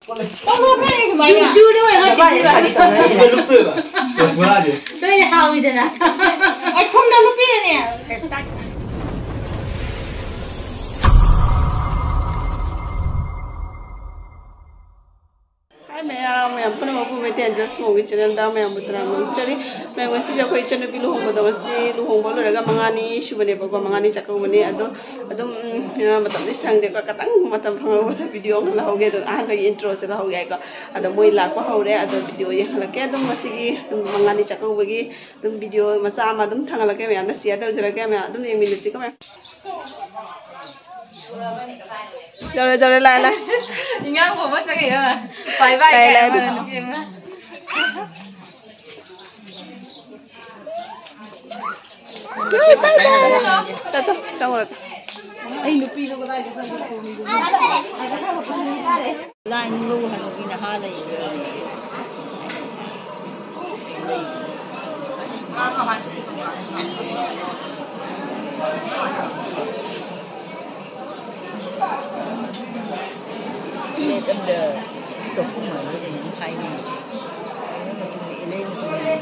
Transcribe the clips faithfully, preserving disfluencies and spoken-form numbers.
ꯄꯪꯂꯨꯞ ꯂꯨꯞꯄꯦ ꯀꯃꯥꯏꯅ? ꯂꯨꯞꯇꯣꯏꯕ꯫ ꯀꯩꯁꯨ ꯍꯥꯏꯗꯦ꯫ ꯅꯣꯏꯅ ꯍꯥꯎꯋꯤꯗꯅ꯫ ꯑꯩꯈꯨꯝꯗ ꯂꯨꯞꯄꯤꯔꯅꯦ꯫ ꯍꯥꯏ ꯃꯌꯥꯝ, ꯃꯌꯥꯝ ꯄꯨꯝꯅꯃꯛꯄꯨ ꯃꯩꯇꯩ ꯑꯦꯟꯖꯦꯜꯁ ꯃꯣꯝꯒꯤ ꯆꯦꯅꯦꯜꯗ ꯃꯌꯥꯝꯕꯨ ꯇꯔꯥꯝꯅ ꯑꯣꯛꯆꯔꯤ꯫ ꯃꯌꯥꯝ, ꯉꯁꯤꯁꯦ ꯑꯩꯈꯣꯏ ꯏꯆꯟꯅꯨꯄꯤ ꯂꯨꯍꯣꯡꯕꯗꯣ, ꯉꯁꯤ ꯂꯨꯍꯣꯡꯕ ꯂꯣꯏꯔꯒ ꯃꯉꯥꯅꯤ ꯁꯨꯕꯅꯦꯕꯀꯣ, ꯃꯉꯥꯅꯤ ꯆꯥꯛꯀꯧꯕꯅꯦ꯫ ꯑꯗꯣ ꯑꯗꯨꯝ, ꯎꯝ, ꯃꯇꯝꯗꯤ ꯁꯪꯗꯦꯀꯣ, ꯈꯤꯇꯪ ꯃꯇꯝ ꯐꯪꯍꯧꯕꯗ ꯚꯤꯗꯤꯑꯣ ꯑꯃ ꯂꯧꯍꯧꯒꯦ꯫ ꯑꯗꯣ ꯑꯍꯥꯟꯕꯒꯤ ꯏꯟꯇ꯭ꯔꯣꯁꯦ ꯂꯧꯍꯧꯒꯦ ꯍꯥꯏꯀꯣ꯫ ꯑꯗꯣ ꯃꯣꯏ ꯂꯥꯛꯄ ꯍꯧꯔꯦ꯫ ꯑꯗꯣ ꯚꯤꯗꯤꯑꯣ ꯌꯦꯡꯍꯜꯂꯛꯀꯦ꯫ ꯑꯗꯨꯝ ꯉꯁꯤꯒꯤ, ꯎꯝ, ꯃꯉꯥꯅꯤ ꯆꯥꯛꯀꯧꯕꯒꯤ ꯑꯗꯨꯝ ꯚꯤꯗꯤꯑꯣ ꯃꯆꯥ ꯑꯃ ꯑꯗꯨꯝ ꯊꯥꯡꯒꯠꯂꯛꯀꯦ꯫ ꯃꯌꯥꯝꯅ ꯁꯤꯌꯔ ꯇꯧꯖꯔꯛꯀꯦ꯫ ꯃꯌꯥꯝ ꯑꯗꯨꯝ ꯌꯦꯡꯃꯤꯟꯅꯁꯤꯀꯣ ꯃꯌꯥꯝ꯫ ꯌꯧꯔꯦ, ꯌꯧꯔꯦ, ꯂꯥꯛꯑꯦ, ꯂꯥꯛꯑꯦ꯫ ꯏꯉꯥꯡ ꯐꯥꯎꯕ ꯆꯪꯉꯛꯏꯔꯣ? ꯕꯥꯏ ꯕꯥꯏ ꯂꯥꯛꯑꯦ, ꯂꯥꯛꯑꯦ, ꯀꯥꯏꯅ ꯑꯗꯨ꯫ ꯅꯨꯄꯤ ꯑꯃ꯫ ꯆꯠ, ꯆꯠ, ꯆꯪꯉꯨꯔꯣ, ꯆꯠ꯫ ꯑꯩ ꯅꯨꯄꯤꯗꯣ ꯀꯗꯥꯏꯗ ꯈꯪꯗꯦ? ꯂꯥꯏ ꯂꯧ ꯍꯥꯏꯕꯒꯤ ꯅꯍꯥ ꯂꯩꯌꯦ꯫ ꯄ꯭ꯂꯦꯠ ꯑꯃꯗ ꯆꯍꯨꯝ ꯍꯥꯏꯕ꯭ꯔꯥ ꯀꯩꯅꯣꯝ ꯍꯥꯏꯅꯦ꯫ ꯂꯩ ꯃꯇꯨꯡ ꯏꯜꯂꯦ, ꯂꯩ ꯃꯇꯨꯡ ꯏꯜꯂꯦ꯫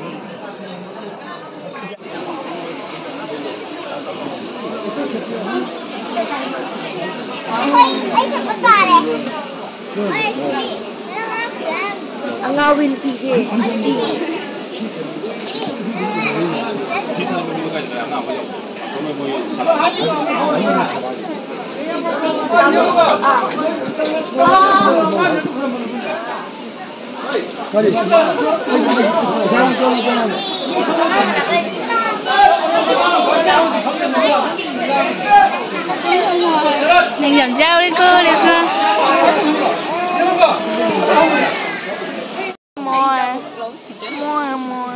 ꯑꯉꯥꯎꯕꯤ ꯅꯨꯄꯤꯁꯦ꯫ ꯅꯪ ꯌꯥꯝ ꯌꯥꯎꯔꯦꯀꯣ, ꯔꯦꯁꯃꯥ꯫ ꯃꯣꯏ꯫ ꯃꯣꯏ, ꯃꯣꯏ꯫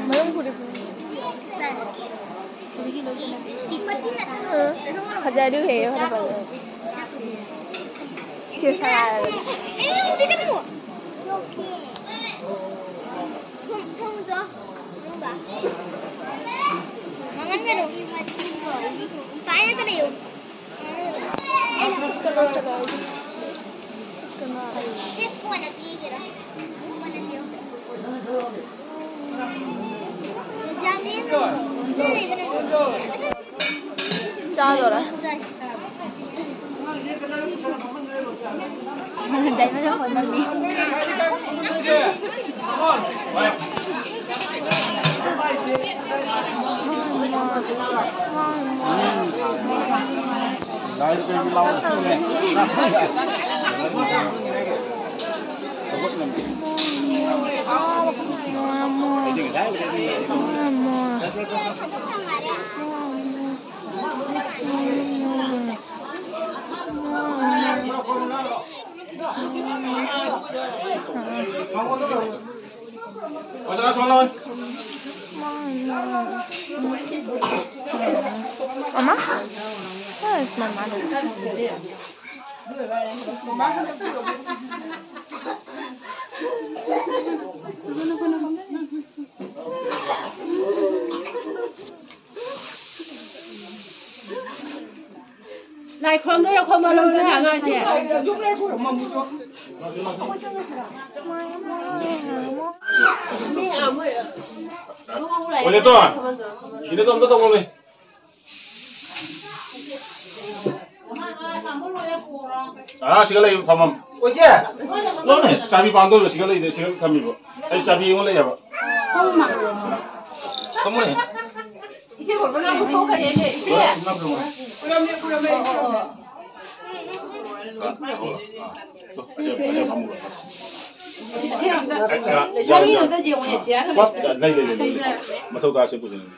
ꯃꯔꯨꯝ ꯄꯨꯔꯛꯄꯅꯦ꯫ ꯎꯝ꯫ ꯐꯖꯩ, ꯑꯗꯨ ꯍꯦꯛ ꯐꯖꯩ꯫ ꯁꯤ ꯁꯥꯔꯒ꯫ ꯃꯥꯡꯍꯟꯒꯅꯨ꯫ ꯄꯥꯏꯔꯒ ꯂꯩꯌꯨ꯫ ꯆꯥꯗꯣꯔꯦ꯫ Mama? Where is my mother? ꯂꯥꯏ ꯈꯨꯔꯨꯝꯗꯣꯏꯔꯣ? ꯈꯣꯝꯃꯣ ꯂꯧꯔꯣ ꯅꯣꯏ ꯑꯉꯥꯡꯁꯦ꯫ ꯑꯣꯂꯦꯇꯣꯟ, ꯁꯤꯗ ꯑꯝꯇ ꯇꯧꯔꯣꯅꯦ꯫ ꯑꯥ, ꯁꯤꯒ ꯂꯩ ꯐꯝꯐꯝ꯫ ꯑꯣꯏꯖꯦ꯫ ꯂꯧꯅꯦ, ꯆꯥꯕꯤ ꯄꯥꯟꯗꯣꯏꯕ ꯁꯤꯒ ꯂꯩꯗꯦ, ꯁꯤꯒ ꯊꯝꯃꯤꯕ꯫ ꯑꯩ ꯆꯥꯕꯤ ꯑꯩꯉꯣꯟꯗ ꯂꯩꯌꯦꯕ꯫ ꯐꯝꯃꯨꯅꯦ꯫ ꯏꯆꯦ ꯈꯨꯔꯨꯝꯕ ꯂꯥꯛꯑꯣ, ꯊꯣꯛꯈ꯭ꯔꯦꯅꯦ, ꯏꯆꯦ꯫ ꯈꯨꯔꯨꯝꯃꯦ, ꯈꯨꯔꯨꯝꯃꯦ꯫ ꯑꯣ, ꯑꯣ, ꯑꯣ꯫ ꯑꯥ, ꯑꯥ, ꯑꯥ꯫ ꯑꯁꯤ, ꯑꯁꯤ ꯑꯝꯇ, ꯂꯩꯁꯥꯕꯤ ꯑꯝꯇ ꯌꯦꯡꯉꯨꯅꯦ, ꯆꯤꯌꯔ ꯑꯝꯇ꯫ ꯂꯩ, ꯂꯩ, ꯂꯩ, ꯂꯩ, ꯂꯩ꯫ ꯃꯊꯧ ꯇꯥꯁꯦ ꯄꯨꯁꯤꯜꯂꯨ꯫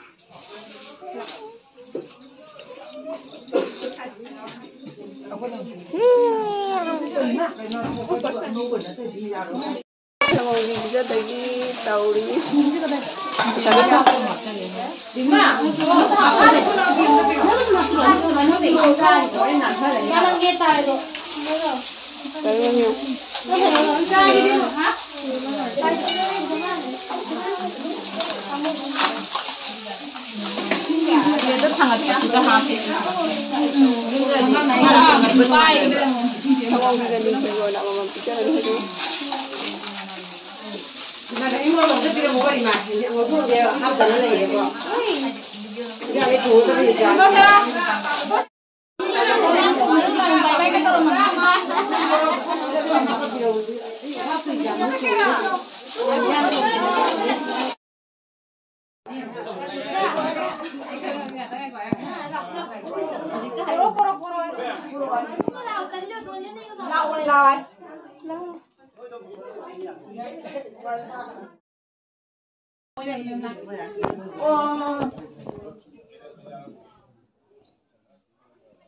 ꯁꯪꯒꯣꯝꯒꯤ ꯄꯤꯖꯗꯒꯤ ꯇꯧꯔꯤ꯫ ꯁꯪꯒꯣꯝꯒꯤ ꯔꯥꯅꯤ ꯐꯤ ꯑꯣꯏꯅ ꯑꯃꯃꯝ ꯄꯤꯖꯔꯅꯤ ꯍꯧꯖꯤꯛ꯫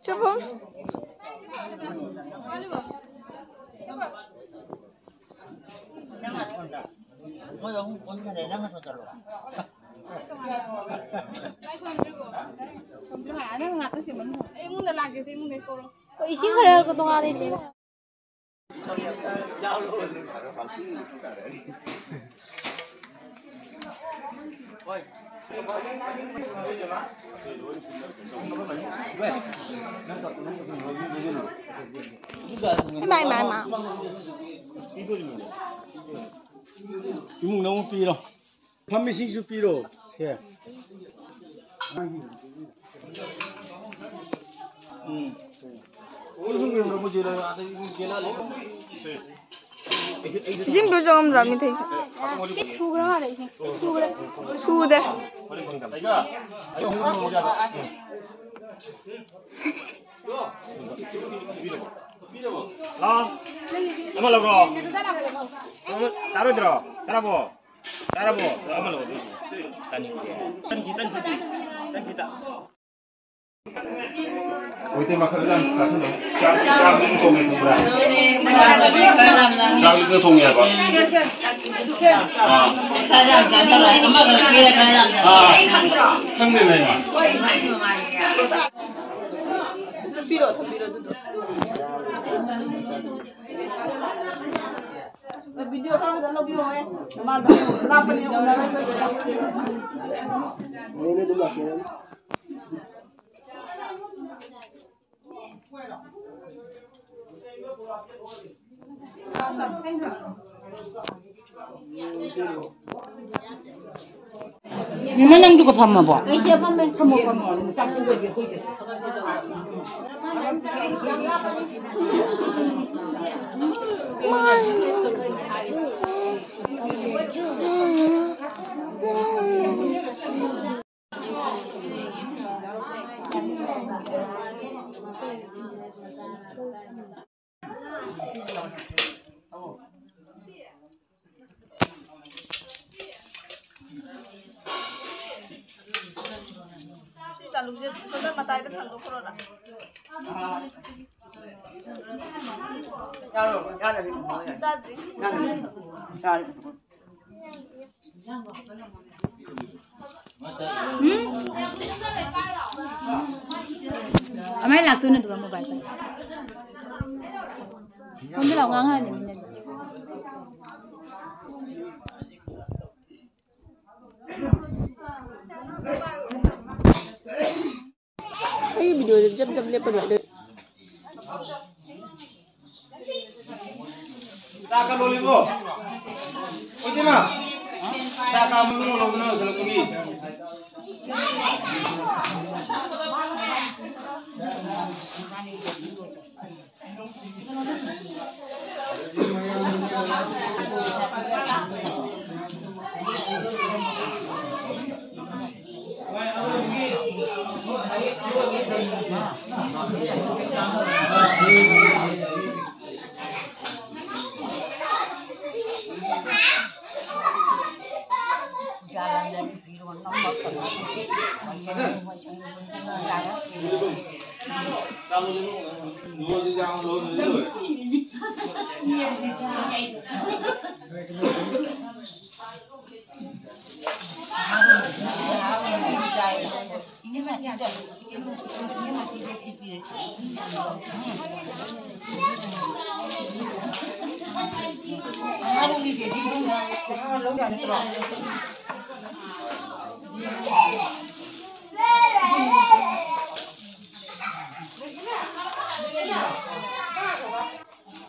ꯆꯨꯝꯃꯣ꯫ ꯃꯣꯏ ꯑꯍꯨꯝ ꯄꯨꯟꯈꯔꯦ, ꯅꯪ ꯉꯁꯤ ꯆꯠꯂꯣ꯫ ꯅꯪ ꯉꯥꯛꯇ ꯁꯦꯝꯃꯟꯈꯣ꯫ ꯑꯩ ꯏꯃꯨꯡꯗ ꯂꯥꯛꯀꯦꯁꯦ, ꯏꯃꯨꯡꯗꯩ ꯀꯧꯔꯣ꯫ ꯍꯣꯏ, ꯏꯁꯤꯡ ꯈꯔ ꯇꯣꯉꯥꯟꯅ ꯏꯁꯤꯡ ꯈꯔ꯫ ꯍꯣꯏ꯫ ꯏꯃꯥ, ꯏꯃꯥ, ꯏꯃꯥ꯫ ꯏꯃꯨꯡꯗ ꯑꯃꯨꯛ ꯄꯤꯔꯣ꯫ ꯐꯝꯃꯤꯁꯤꯡꯁꯨ ꯄꯤꯔꯣ꯫ ꯁꯦ꯫ ꯎꯝ꯫ ꯏꯁꯤꯡꯗꯨ ꯆꯪꯉꯝꯗ꯭ꯔꯥ ꯃꯤꯊꯛꯏꯁꯦ? ꯃꯤ ꯁꯨꯈ꯭ꯔ ꯃꯥꯜꯂꯦ ꯏꯁꯤꯡ꯫ ꯁꯨꯈ꯭ꯔꯦ꯫ ꯁꯨꯗꯦ꯫ ꯂꯥꯎ꯫ ꯑꯃ ꯂꯧꯔꯣ꯫ ꯆꯥꯔꯣꯏꯗ꯭ꯔꯣ? ꯆꯥꯔꯕꯣ? ꯆꯥꯔꯕꯣ? ꯑꯃ ꯂꯧꯔꯣ꯫ ꯆꯥꯅꯤꯡꯗꯦ꯫ ꯇꯟꯁꯤ, ꯇꯟꯁꯤ, ꯇꯟꯁꯤ ꯇ-꯫ ꯍꯧꯖꯤꯛꯇꯤ ꯃꯈꯜ ꯌꯥꯝ ꯆꯥꯁꯤꯜꯂꯦ꯫ ꯆꯥꯛ, ꯆꯥꯛ ꯑꯗꯨꯝ ꯊꯣꯡꯉꯦ ꯈꯪꯕ꯭ꯔꯥ? ꯆꯥꯛ ꯑꯗꯨꯝ ꯊꯣꯡꯉꯦꯕ꯫ ꯑꯥ꯫ ꯑꯥ꯫ ꯈꯪꯗꯦꯅꯦ, ꯏꯃꯥ꯫ ꯚꯤꯗꯤꯑꯣ ꯈꯔ ꯐꯖꯅ ꯂꯧꯕꯤꯌꯣꯍꯦ꯫ ꯃꯥꯗꯣ ꯂꯥꯞꯄꯅꯤꯅ ꯎꯅꯔꯣꯏ꯫ ꯅꯦꯅꯦ, ꯅꯪꯗꯨꯒ ꯐꯝꯃꯕꯣ? ꯑꯩꯁꯦ ꯐꯝꯃꯦ꯫ ꯐꯝꯃꯣ, ꯐꯝꯃꯣ꯫ ꯆꯥꯛ ꯆꯥꯕ ꯑꯣꯏꯗꯤ ꯑꯩꯈꯣꯏꯁꯦ꯫ ꯁꯤ ꯆꯥꯂꯨꯛꯁꯦ ꯁꯣꯝꯗ ꯃꯇꯥꯏꯗ ꯊꯥꯡꯗꯣꯛꯈ꯭ꯔꯣꯔꯥ? ꯌꯥꯔꯣꯏ, ꯌꯥꯔꯣꯏ, ꯌꯥꯔꯣꯏ꯫ ꯆꯥꯗ꯭ꯔꯤ꯫ ꯌꯥꯔꯣꯏ, ꯌꯥꯔꯣꯏ꯫ ꯎꯝ? ꯀꯃꯥꯏꯅ ꯂꯥꯛꯇꯣꯏꯅꯣ ꯑꯗꯨꯒ ꯃꯣꯕꯥꯏꯜ ꯄꯥꯏꯔꯒ? ꯁꯣꯝꯗ ꯂꯥꯛꯑꯣ, ꯉꯥꯡꯍꯜꯂꯦ ꯃꯤꯅꯗꯤ꯫ ꯑꯩ video ꯖꯝ ꯖꯝ ꯂꯦꯞꯄ ꯅꯨꯡꯉꯥꯏꯗꯣꯏ꯫ ꯆꯥꯛ ꯀ ꯂꯣꯜꯂꯤꯕꯣ? ꯑꯣꯏꯗꯦꯃ? ꯆꯥꯛ ꯀ ꯑꯃ ꯂꯣꯜꯂꯣꯗꯅ ꯂꯣꯏꯁꯤꯜꯂꯛꯄꯒꯤ꯫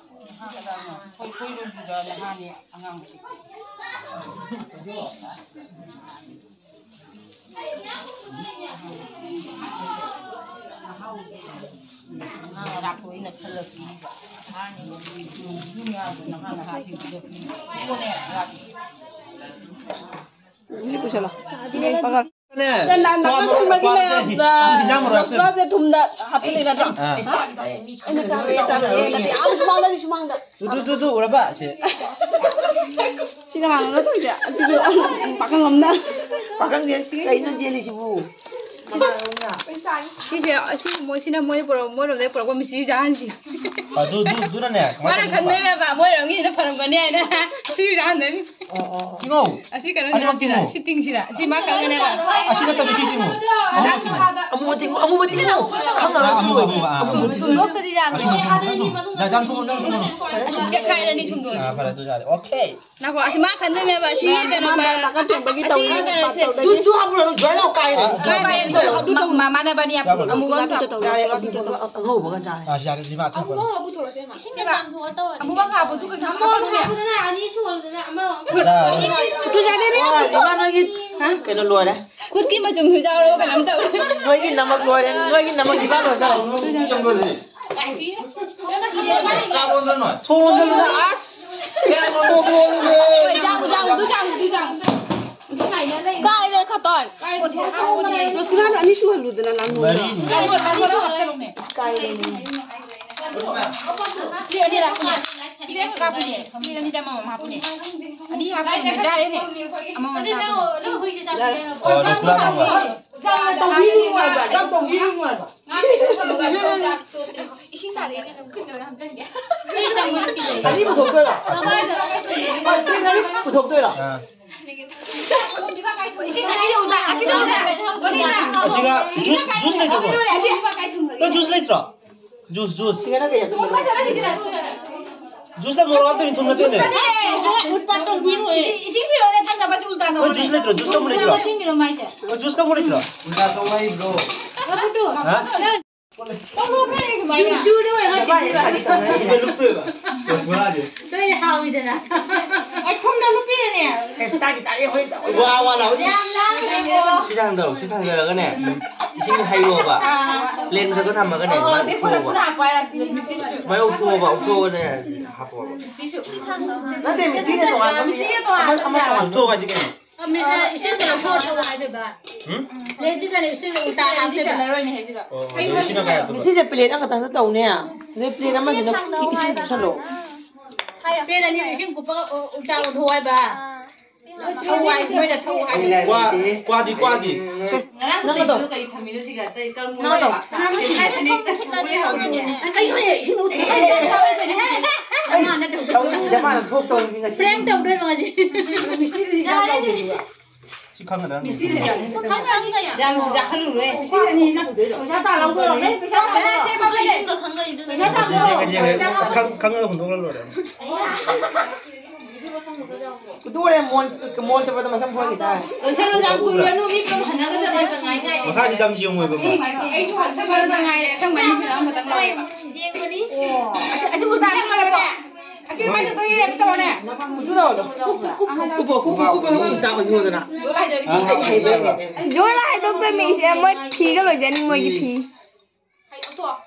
ꯑꯩꯈꯣꯏ ꯈꯣꯏꯔꯣꯝꯒꯤꯗ ꯅꯍꯥꯅꯤ ꯑꯉꯥꯡꯕꯁꯦ꯫ ꯅꯍꯥ ꯑꯔꯥꯞꯄ ꯑꯣꯏꯅ ꯈꯜꯂ ꯄꯤꯔꯤꯕ꯫ ꯅꯍꯥꯅꯤ ꯅꯍꯥ ꯅꯍꯥꯁꯤꯡꯁꯤꯗ ꯄꯤꯔꯤꯕ꯫ ꯁꯤ ꯄꯨꯁꯜꯂꯣ꯫ ꯄꯥꯒꯜ꯫ ꯁꯦꯟꯗꯥꯟ ꯅꯝꯕ ꯁꯨꯝꯕꯒꯤ ꯃꯌꯥꯝꯗ ꯃꯁꯂꯥꯁꯦ ꯊꯨꯝꯗ ꯍꯥꯞꯆꯤꯜꯂꯤ ꯅꯠꯇ꯭ꯔꯣ? ꯑꯥ꯫ ꯑꯩꯅ ꯇꯥꯔꯛꯑꯦ, ꯇꯥꯔꯛꯑꯦ, ꯅꯠꯇꯦ, ꯑꯥ, ꯁꯨꯃꯥꯡꯗꯅꯤ, ꯁꯨꯃꯥꯡꯗ꯫ ꯇꯨ, ꯇꯨ, ꯇꯨ, ꯇꯨ, ꯎꯔꯕ? ꯁꯦ꯫ ꯁꯤ ꯀꯅꯥꯅꯣ ꯇꯧꯔꯤꯁꯦ? ꯑꯁꯤꯁꯨ ꯄꯥꯈꯪ ꯑꯃꯅ꯫ ꯄꯥꯈꯪꯁꯦ ꯁꯤ ꯀꯩꯅꯣ ꯆꯦꯜꯂꯤꯁꯤꯕꯨ? ꯁꯤꯁꯦ, ꯑꯁꯤ ꯃꯣꯏꯁꯤꯅ ꯃꯣꯏ ꯄꯨꯔꯛ-, ꯃꯣꯏꯔꯣꯝꯗꯒꯤ ꯄꯨꯔꯛꯄ ꯃꯤꯁꯇ꯭ꯔꯤ ꯖꯍꯥꯟꯁꯤ꯫ ꯑꯗꯨ, ꯑꯗꯨ, ꯑꯗꯨꯅꯅꯦ, ꯀꯃꯥꯏꯅ ꯃꯥꯅ ꯇꯧꯔꯤꯅꯣ? ꯈꯟꯗꯣꯏꯅꯦꯕ, ꯃꯣꯏꯔꯣꯝꯒꯤꯁꯤꯅ ꯐꯔꯝꯒꯅꯤ ꯍꯥꯏꯅ꯫ ꯁꯤ ꯖꯍꯥꯟꯗꯒꯤ꯫ ꯑꯣ, ꯑꯣ, ꯑꯣ꯫ ꯇꯤꯡꯉꯣ꯫ ꯑꯁꯤ ꯀꯩꯅꯣꯁꯤꯔ? ꯑꯅꯤꯃꯛ ꯇꯤꯡꯉꯣ꯫ ꯁꯤ ꯇꯤꯡꯁꯤꯔ? ꯁꯤ ꯃꯥ ꯀꯪꯉꯅꯦꯕ꯫ ꯑꯁꯤ ꯅꯠꯇꯕ ꯁꯤ ꯇꯤꯡꯉꯣ꯫ ꯑꯃꯨꯕ ꯇꯤꯡꯉꯣ꯫ ꯑꯃꯨꯕ ꯇꯤꯡꯉꯣ꯫ ꯈꯪꯉꯕ? ꯑꯥ, ꯁꯤ ꯑꯃꯨꯕ, ꯑꯣꯏꯗꯤ꯫ ꯑꯃꯨꯕ, ꯑꯥ, ꯑꯃꯨꯕ ꯇꯤꯡꯉꯣ꯫ ꯁꯨꯡꯗꯣꯛꯇꯗꯤ ꯌꯥꯔꯣꯏ꯫ ꯑꯁꯤ ꯁꯨꯡꯗꯣꯛ, ꯁꯨꯡꯗꯣꯛ꯫ ꯌꯥ, ꯌꯥꯝ ꯁꯨꯡꯗꯣꯛ, ꯌꯥꯝ ꯁꯨꯡꯗꯣꯛ꯫ ꯑꯁꯤ ꯆꯦꯈꯥꯏꯔꯅꯤ ꯁꯨꯡꯗꯣꯛꯑꯗꯤ꯫ ꯑꯥ, ꯐꯔꯦ, ꯑꯗꯨ ꯌꯥꯔꯦ꯫ ꯑꯣꯀꯦ꯫ ꯉꯥꯏꯈꯣ, ꯑꯁꯤ ꯃꯥ ꯈꯟꯗꯣꯏꯅꯦꯕ꯫ ꯁꯤ ꯀꯩꯅꯣ ꯃꯥ ꯈꯔ, ꯅꯥꯀꯟ ꯊꯦꯡꯕꯒꯤ ꯑꯁꯤ ꯇꯧꯔꯤ꯫ ꯀꯩꯅꯣꯁꯦ꯫ ꯇꯨ, ꯇꯨ ꯍꯥꯞꯄꯨꯔꯅꯨ, ꯖꯣꯏꯟ ꯂꯥꯎ ꯀꯥꯏꯔꯦ꯫ ꯀꯥꯏ, ꯀꯥꯏ, ꯑꯗꯨ ꯇꯧ, ꯑꯗꯨ ꯇꯧ꯫ ꯃꯥ-, ꯃꯥ-, ꯃꯥꯟꯅꯕꯅꯤ꯫ ꯌꯥꯔꯦ, ꯑꯃꯨꯕ ꯑꯃ ꯑꯗꯨ ꯇꯧ, ꯆꯥꯎ꯫ ꯌꯥꯔꯦ, ꯑꯗꯨ ꯇꯧ꯫ ꯑꯉꯧꯕꯒ ꯆꯥꯔꯦ꯫ ꯑꯥ, ꯌꯥꯔꯦ, ꯁꯤ ꯃꯥ ꯑꯊꯦꯛꯄ꯫ ꯑꯃꯨꯕ ꯑꯃ ꯄꯨꯊꯣꯔꯛꯑꯣ, ꯆꯦ, ꯃꯥ꯫ ꯏꯁꯤꯡꯗ ꯆꯥꯝꯊꯣꯛꯑ ꯇꯧꯔꯗꯤ꯫ ꯑꯃꯨꯕ ꯍꯥꯞꯄꯗꯨ ꯀꯩꯅꯣ ꯑꯃ ꯍꯥꯞꯄꯅꯨ꯫ ꯍꯥꯞꯄꯨꯗꯅ ꯑꯅꯤ ꯁꯨꯍꯜꯂꯨꯗꯅ ꯑꯃ꯫ ꯌꯥꯔꯦ꯫ ꯇꯨ ꯌꯥꯔꯦꯅꯦ꯫ ꯏꯃꯥ, ꯅꯣꯏꯒꯤ ꯀꯩꯅꯣ ꯂꯣꯏꯔꯦ꯫ ꯈꯨꯠꯀꯤ ꯃꯆꯨꯝꯁꯨ ꯌꯥꯎꯔꯕ ꯀꯩꯅꯣꯝ ꯇꯧꯔꯦ꯫ ꯅꯣꯏꯒꯤ ꯅꯃꯛ ꯂꯣꯏꯔꯦ, ꯅꯣꯏꯒꯤ ꯅꯃꯛ ꯏꯕꯥ ꯂꯣꯏꯔꯦ꯫ ꯊꯣꯡ ꯂꯣꯟꯖꯜꯂꯨꯅꯦ, ꯑꯁ! ꯍꯣꯏ, ꯖꯥꯡꯕꯨ, ꯖꯥꯡꯕꯨ, ꯖꯥꯡꯕꯨ, ꯖꯥꯡꯕꯨ꯫ ꯀꯥꯏꯔꯦ ꯈꯇꯣꯟ꯫ ꯔꯣꯁꯒꯨꯂꯥꯗꯣ ꯑꯅꯤ ꯁꯨꯍꯜꯂꯨꯗꯅ, ꯂꯥꯜꯍꯟꯗꯅ꯫ ꯃꯔꯤ꯫ ꯀꯥꯏꯔꯦ꯫ ꯄ꯭ꯂꯦꯠ ꯑꯅꯤ ꯂꯥꯛꯄꯅꯦ꯫ ꯄ꯭ꯂꯦꯠ ꯑꯅꯤ ꯀꯥꯞꯄꯅꯦ꯫ ꯄ꯭ꯂꯦꯠ ꯑꯅꯤꯗ ꯑꯃꯃꯝ ꯍꯥꯞꯄꯅꯦ꯫ ꯑꯅꯤ ꯍꯥꯞꯄꯅꯦ꯫ ꯌꯥꯔꯦꯅꯦ꯫ ꯑꯃꯃꯝ ꯍꯥꯞꯄꯅꯦ꯫ ꯑꯣ, ꯔꯣꯁꯒꯨꯂꯥ ꯃꯥꯡꯕ꯫ ꯌꯥꯝꯅ ꯇꯧꯕꯤꯔꯨꯅꯨ ꯍꯥꯏꯕ, ꯌꯥꯝ ꯇꯧꯕꯤꯔꯨꯅꯨ ꯍꯥꯏꯕ꯫ ꯏꯁꯤꯡ ꯇꯥꯔꯦ꯫ ꯈꯨꯠꯇ ꯍꯥꯝꯖꯟꯒꯦ꯫ ꯑꯅꯤ ꯄꯨꯊꯣꯛꯇꯣꯏꯔꯣ? ꯍꯣꯏ, ꯄ꯭ꯂꯦꯠ ꯑꯅꯤ ꯄꯨꯊꯣꯛꯇꯣꯏꯔꯣ? ꯑꯥ꯫ ꯏꯁꯤꯡ ꯑꯁꯤꯗ ꯎꯗ, ꯑꯁꯤꯗ ꯎꯗ꯫ ꯑꯁꯤꯒ ꯖꯨꯁ, ꯖꯨꯁ ꯂꯩꯇ꯭ꯔꯕꯣ? ꯅꯣꯏ ꯖꯨꯁ ꯂꯩꯇ꯭ꯔꯣ? Juice, juice. ꯁꯤꯒꯅ ꯀꯩ ꯍꯥꯞꯇꯣꯏꯅꯣ? ꯖꯨꯁꯇ ꯃꯣꯔꯣꯛ ꯍꯥꯞꯇꯣꯏꯅꯤ, ꯊꯨꯝ ꯅꯠꯇꯦꯅꯦ꯫ ꯏꯁꯤꯡ ꯄꯤꯔꯛꯑꯣꯅꯦ, ꯊꯛꯅꯕ ꯁꯤ ꯎꯜꯇꯥ ꯇꯧꯔꯦ꯫ ꯖꯨꯁ ꯂꯩꯇ꯭ꯔꯣ? ꯖꯨꯁ ꯇꯧꯕ ꯂꯩꯇ꯭ꯔꯣ? ꯏꯁꯤꯡ ꯄꯤꯔꯛꯑꯣ ꯃꯥꯏꯁꯦ꯫ ꯖꯨꯁ ꯇꯧꯕ ꯂꯩꯇ꯭ꯔꯣ? ꯎꯜꯇꯥ ꯇꯧ ꯍꯩꯕ꯭ꯔꯣ? ꯍꯥ? ꯂꯨꯞꯇꯣꯏꯕ꯫ ꯔꯁꯒꯨꯂꯥꯗꯤ꯫ ꯅꯣꯏꯗꯤ ꯍꯥꯎꯋꯤꯗꯅ꯫ ꯑꯩ ꯊꯨꯝꯗ ꯂꯨꯞꯄꯤꯔꯅꯦ꯫ ꯋꯥ, ꯋꯥ ꯂꯥꯎ꯫ ꯌꯥꯝ ꯂꯥꯡꯒꯅꯨꯀꯣ꯫ ꯁꯤ ꯊꯥꯡꯗꯧ, ꯁꯤ ꯊꯥꯡꯗꯔꯒꯅꯦ, ꯏꯁꯤꯡ ꯍꯩꯔꯣꯕ꯫ ꯑꯥ꯫ ꯄ꯭ꯂꯦꯠ ꯃꯊꯛꯇ ꯊꯝꯃꯒꯅꯦ, ꯑꯣ, ꯑꯗꯩ ꯈꯨꯠꯅ, ꯎꯞꯊꯣꯛꯑꯣꯕ꯫ ꯈꯨꯠꯅ ꯍꯥꯞꯄ ꯍꯥꯏꯔ ꯃꯤꯁꯤꯁꯨ꯫ ꯁꯨꯃꯥꯏꯅ ꯎꯞꯊꯣꯛꯑꯣꯕ, ꯎꯞꯊꯣꯛꯑꯒꯅꯦ, ꯍꯥꯞꯄꯣꯕ꯫ ꯃꯤꯁꯤꯁꯨ꯫ ꯅꯠꯇꯦ, ꯃꯤꯁꯤꯁꯦ ꯇꯣꯉꯥꯟꯕ ꯃꯤ꯫ ꯃꯤꯁꯤꯁꯦ ꯇꯣꯉꯥꯟꯕ ꯑꯃ, ꯑꯃ ꯇꯣꯉꯥꯟꯕ꯫ ꯎꯞꯊꯣꯛꯑꯣ ꯍꯥꯏꯗꯤ ꯀꯩꯅꯣ? ꯑ, ꯃꯤꯁꯤ-, ꯏꯁꯤꯡ ꯀꯩꯅꯣ ꯊꯣꯛꯑ ꯊꯣꯛꯑꯣ ꯍꯥꯏꯗꯣꯏꯕ꯫ ꯍꯨꯝ? ꯄ꯭ꯂꯦꯠꯇꯨꯗꯅꯦ ꯏꯁꯤꯡ ꯎꯜꯇꯥ ꯍꯥꯞꯇꯣꯏꯕ꯫ ꯆꯜꯂꯔꯣꯏꯅꯦ ꯍꯧꯖꯤꯛ꯫ ꯑꯣ, ꯑꯗꯨ ꯏꯁꯤꯡꯅ ꯀꯥꯏ ꯍꯥꯞꯇꯣꯏꯕ? ꯃꯤꯁꯤꯁꯦ ꯄ꯭ꯂꯦꯠ ꯑꯃꯈꯛꯇꯪꯗ ꯇꯧꯅꯦ꯫ ꯑꯗꯨ ꯄ꯭ꯂꯦꯠ ꯑꯃꯁꯤꯅ ꯏꯁꯤꯡ ꯀꯨꯞꯁꯜꯂꯣ꯫ ꯄ꯭ꯂꯦꯠ ꯑꯅꯤ ꯏꯁꯤꯡ ꯀꯨꯞꯄꯒ ꯎ-, ꯎꯜꯇꯥ ꯎꯠꯊꯣꯛꯑꯣ ꯍꯥꯏꯕ꯫ ꯊꯧ ꯍꯥꯏ, ꯃꯣꯏꯗ ꯊꯧ ꯍꯥꯏ꯫ ꯀ꯭ꯋꯥ-, ꯀ꯭ꯋꯥꯗꯤ, ꯀ꯭ꯋꯥꯗꯤ? ꯉꯔꯥꯡ ꯅꯪ ꯑꯗꯣ꯫ ꯀꯩ ꯊꯝꯃꯤꯅꯣ ꯁꯤꯒ? ꯑꯇꯩ ꯀꯪꯉꯨ ꯅꯪ ꯑꯗꯣ꯫ ꯂꯩꯕꯥꯛ ꯁꯥ-, ꯀꯩꯅꯣꯅꯦ, ꯏꯁꯤꯡ ꯂꯧꯊꯣꯛ-, ꯇꯧꯅꯤꯡꯗ ꯃꯥꯅ ꯊꯣꯛꯇꯧꯅꯤ ꯉꯁꯤ꯫ ꯄ꯭ꯔꯦꯡ ꯇꯧꯗꯣꯏꯕ ꯉꯁꯤ꯫ ꯁꯤ ꯈꯪꯒꯗ꯭ꯔꯥ? ꯌꯥꯝ ꯌꯥꯍꯜꯂꯨꯔꯣꯏ꯫ ꯄꯩꯁꯥ ꯇꯥꯜꯍꯧꯗꯣꯔꯕꯅꯦ, ꯄꯩꯁꯥ ꯇꯥꯜꯍꯧꯗꯣꯔꯕꯅꯦ꯫ ꯈꯪ- ꯈꯪꯉꯒ ꯍꯨꯟꯗꯣꯛꯈ꯭ꯔ ꯂꯣꯏꯔꯦ꯫ ꯄꯨꯊꯣꯛꯎꯔꯦ, ꯃꯣꯟ- ꯃꯣꯟ ꯆꯠꯄꯗ ꯃꯁꯝ ꯐꯣꯏꯈꯤ ꯇꯥꯔꯦ꯫ ꯂꯣꯏꯁꯜꯂꯣ, ꯌꯥꯝ ꯀꯨꯏꯔꯨꯔꯅꯨ, ꯃꯤ ꯄꯨꯂꯞ ꯍꯟꯅꯒꯗꯕ ꯉꯥꯛꯇ ꯉꯥꯏꯔꯦ꯫ ꯃꯈꯥꯗꯤ ꯇꯝꯁꯤ ꯌꯦꯡꯉꯣꯏꯕ ꯑꯃ꯫ ꯑꯩꯁꯨ ꯋꯥꯠꯁꯛ ꯉꯥꯏꯔꯦ, ꯑꯁꯪꯕ ꯑꯅꯤꯁꯤꯅ ꯑꯃꯈꯛꯇꯪ ꯂꯧꯔꯦꯕ꯫ ꯌꯦꯡꯕꯅꯤ꯫ ꯑꯁꯤ- ꯑꯁꯤꯕꯨ ꯇꯥꯅ ꯈꯜꯂꯕꯅꯦ꯫ ꯑꯁꯤ ꯀꯃꯥꯏꯅ ꯇꯧꯗꯣꯏꯅꯣ? ꯔꯦꯞ ꯇꯧꯔꯣꯅꯦ꯫ ꯀꯨꯞꯄꯣ, ꯀꯨꯞꯄꯣ, ꯀꯨꯞꯄꯣ, ꯀꯨꯞꯄꯣ, ꯀꯨꯞꯄꯣ, ꯀꯨꯞꯄꯣ, ꯀꯨꯞꯄꯣ, ꯀꯨꯞꯄꯣ, ꯀꯨꯞꯄꯣ꯫ ꯖꯣꯔ ꯍꯥꯏꯗꯣꯏꯅꯦ꯫ ꯖꯣꯔ ꯍꯥꯏꯗꯣꯛꯇꯣꯏ ꯃꯤꯁꯦ ꯃꯣꯏ ꯐꯤꯒ ꯂꯣꯏꯖꯅꯤ, ꯃꯣꯏꯒꯤ ꯐꯤ꯫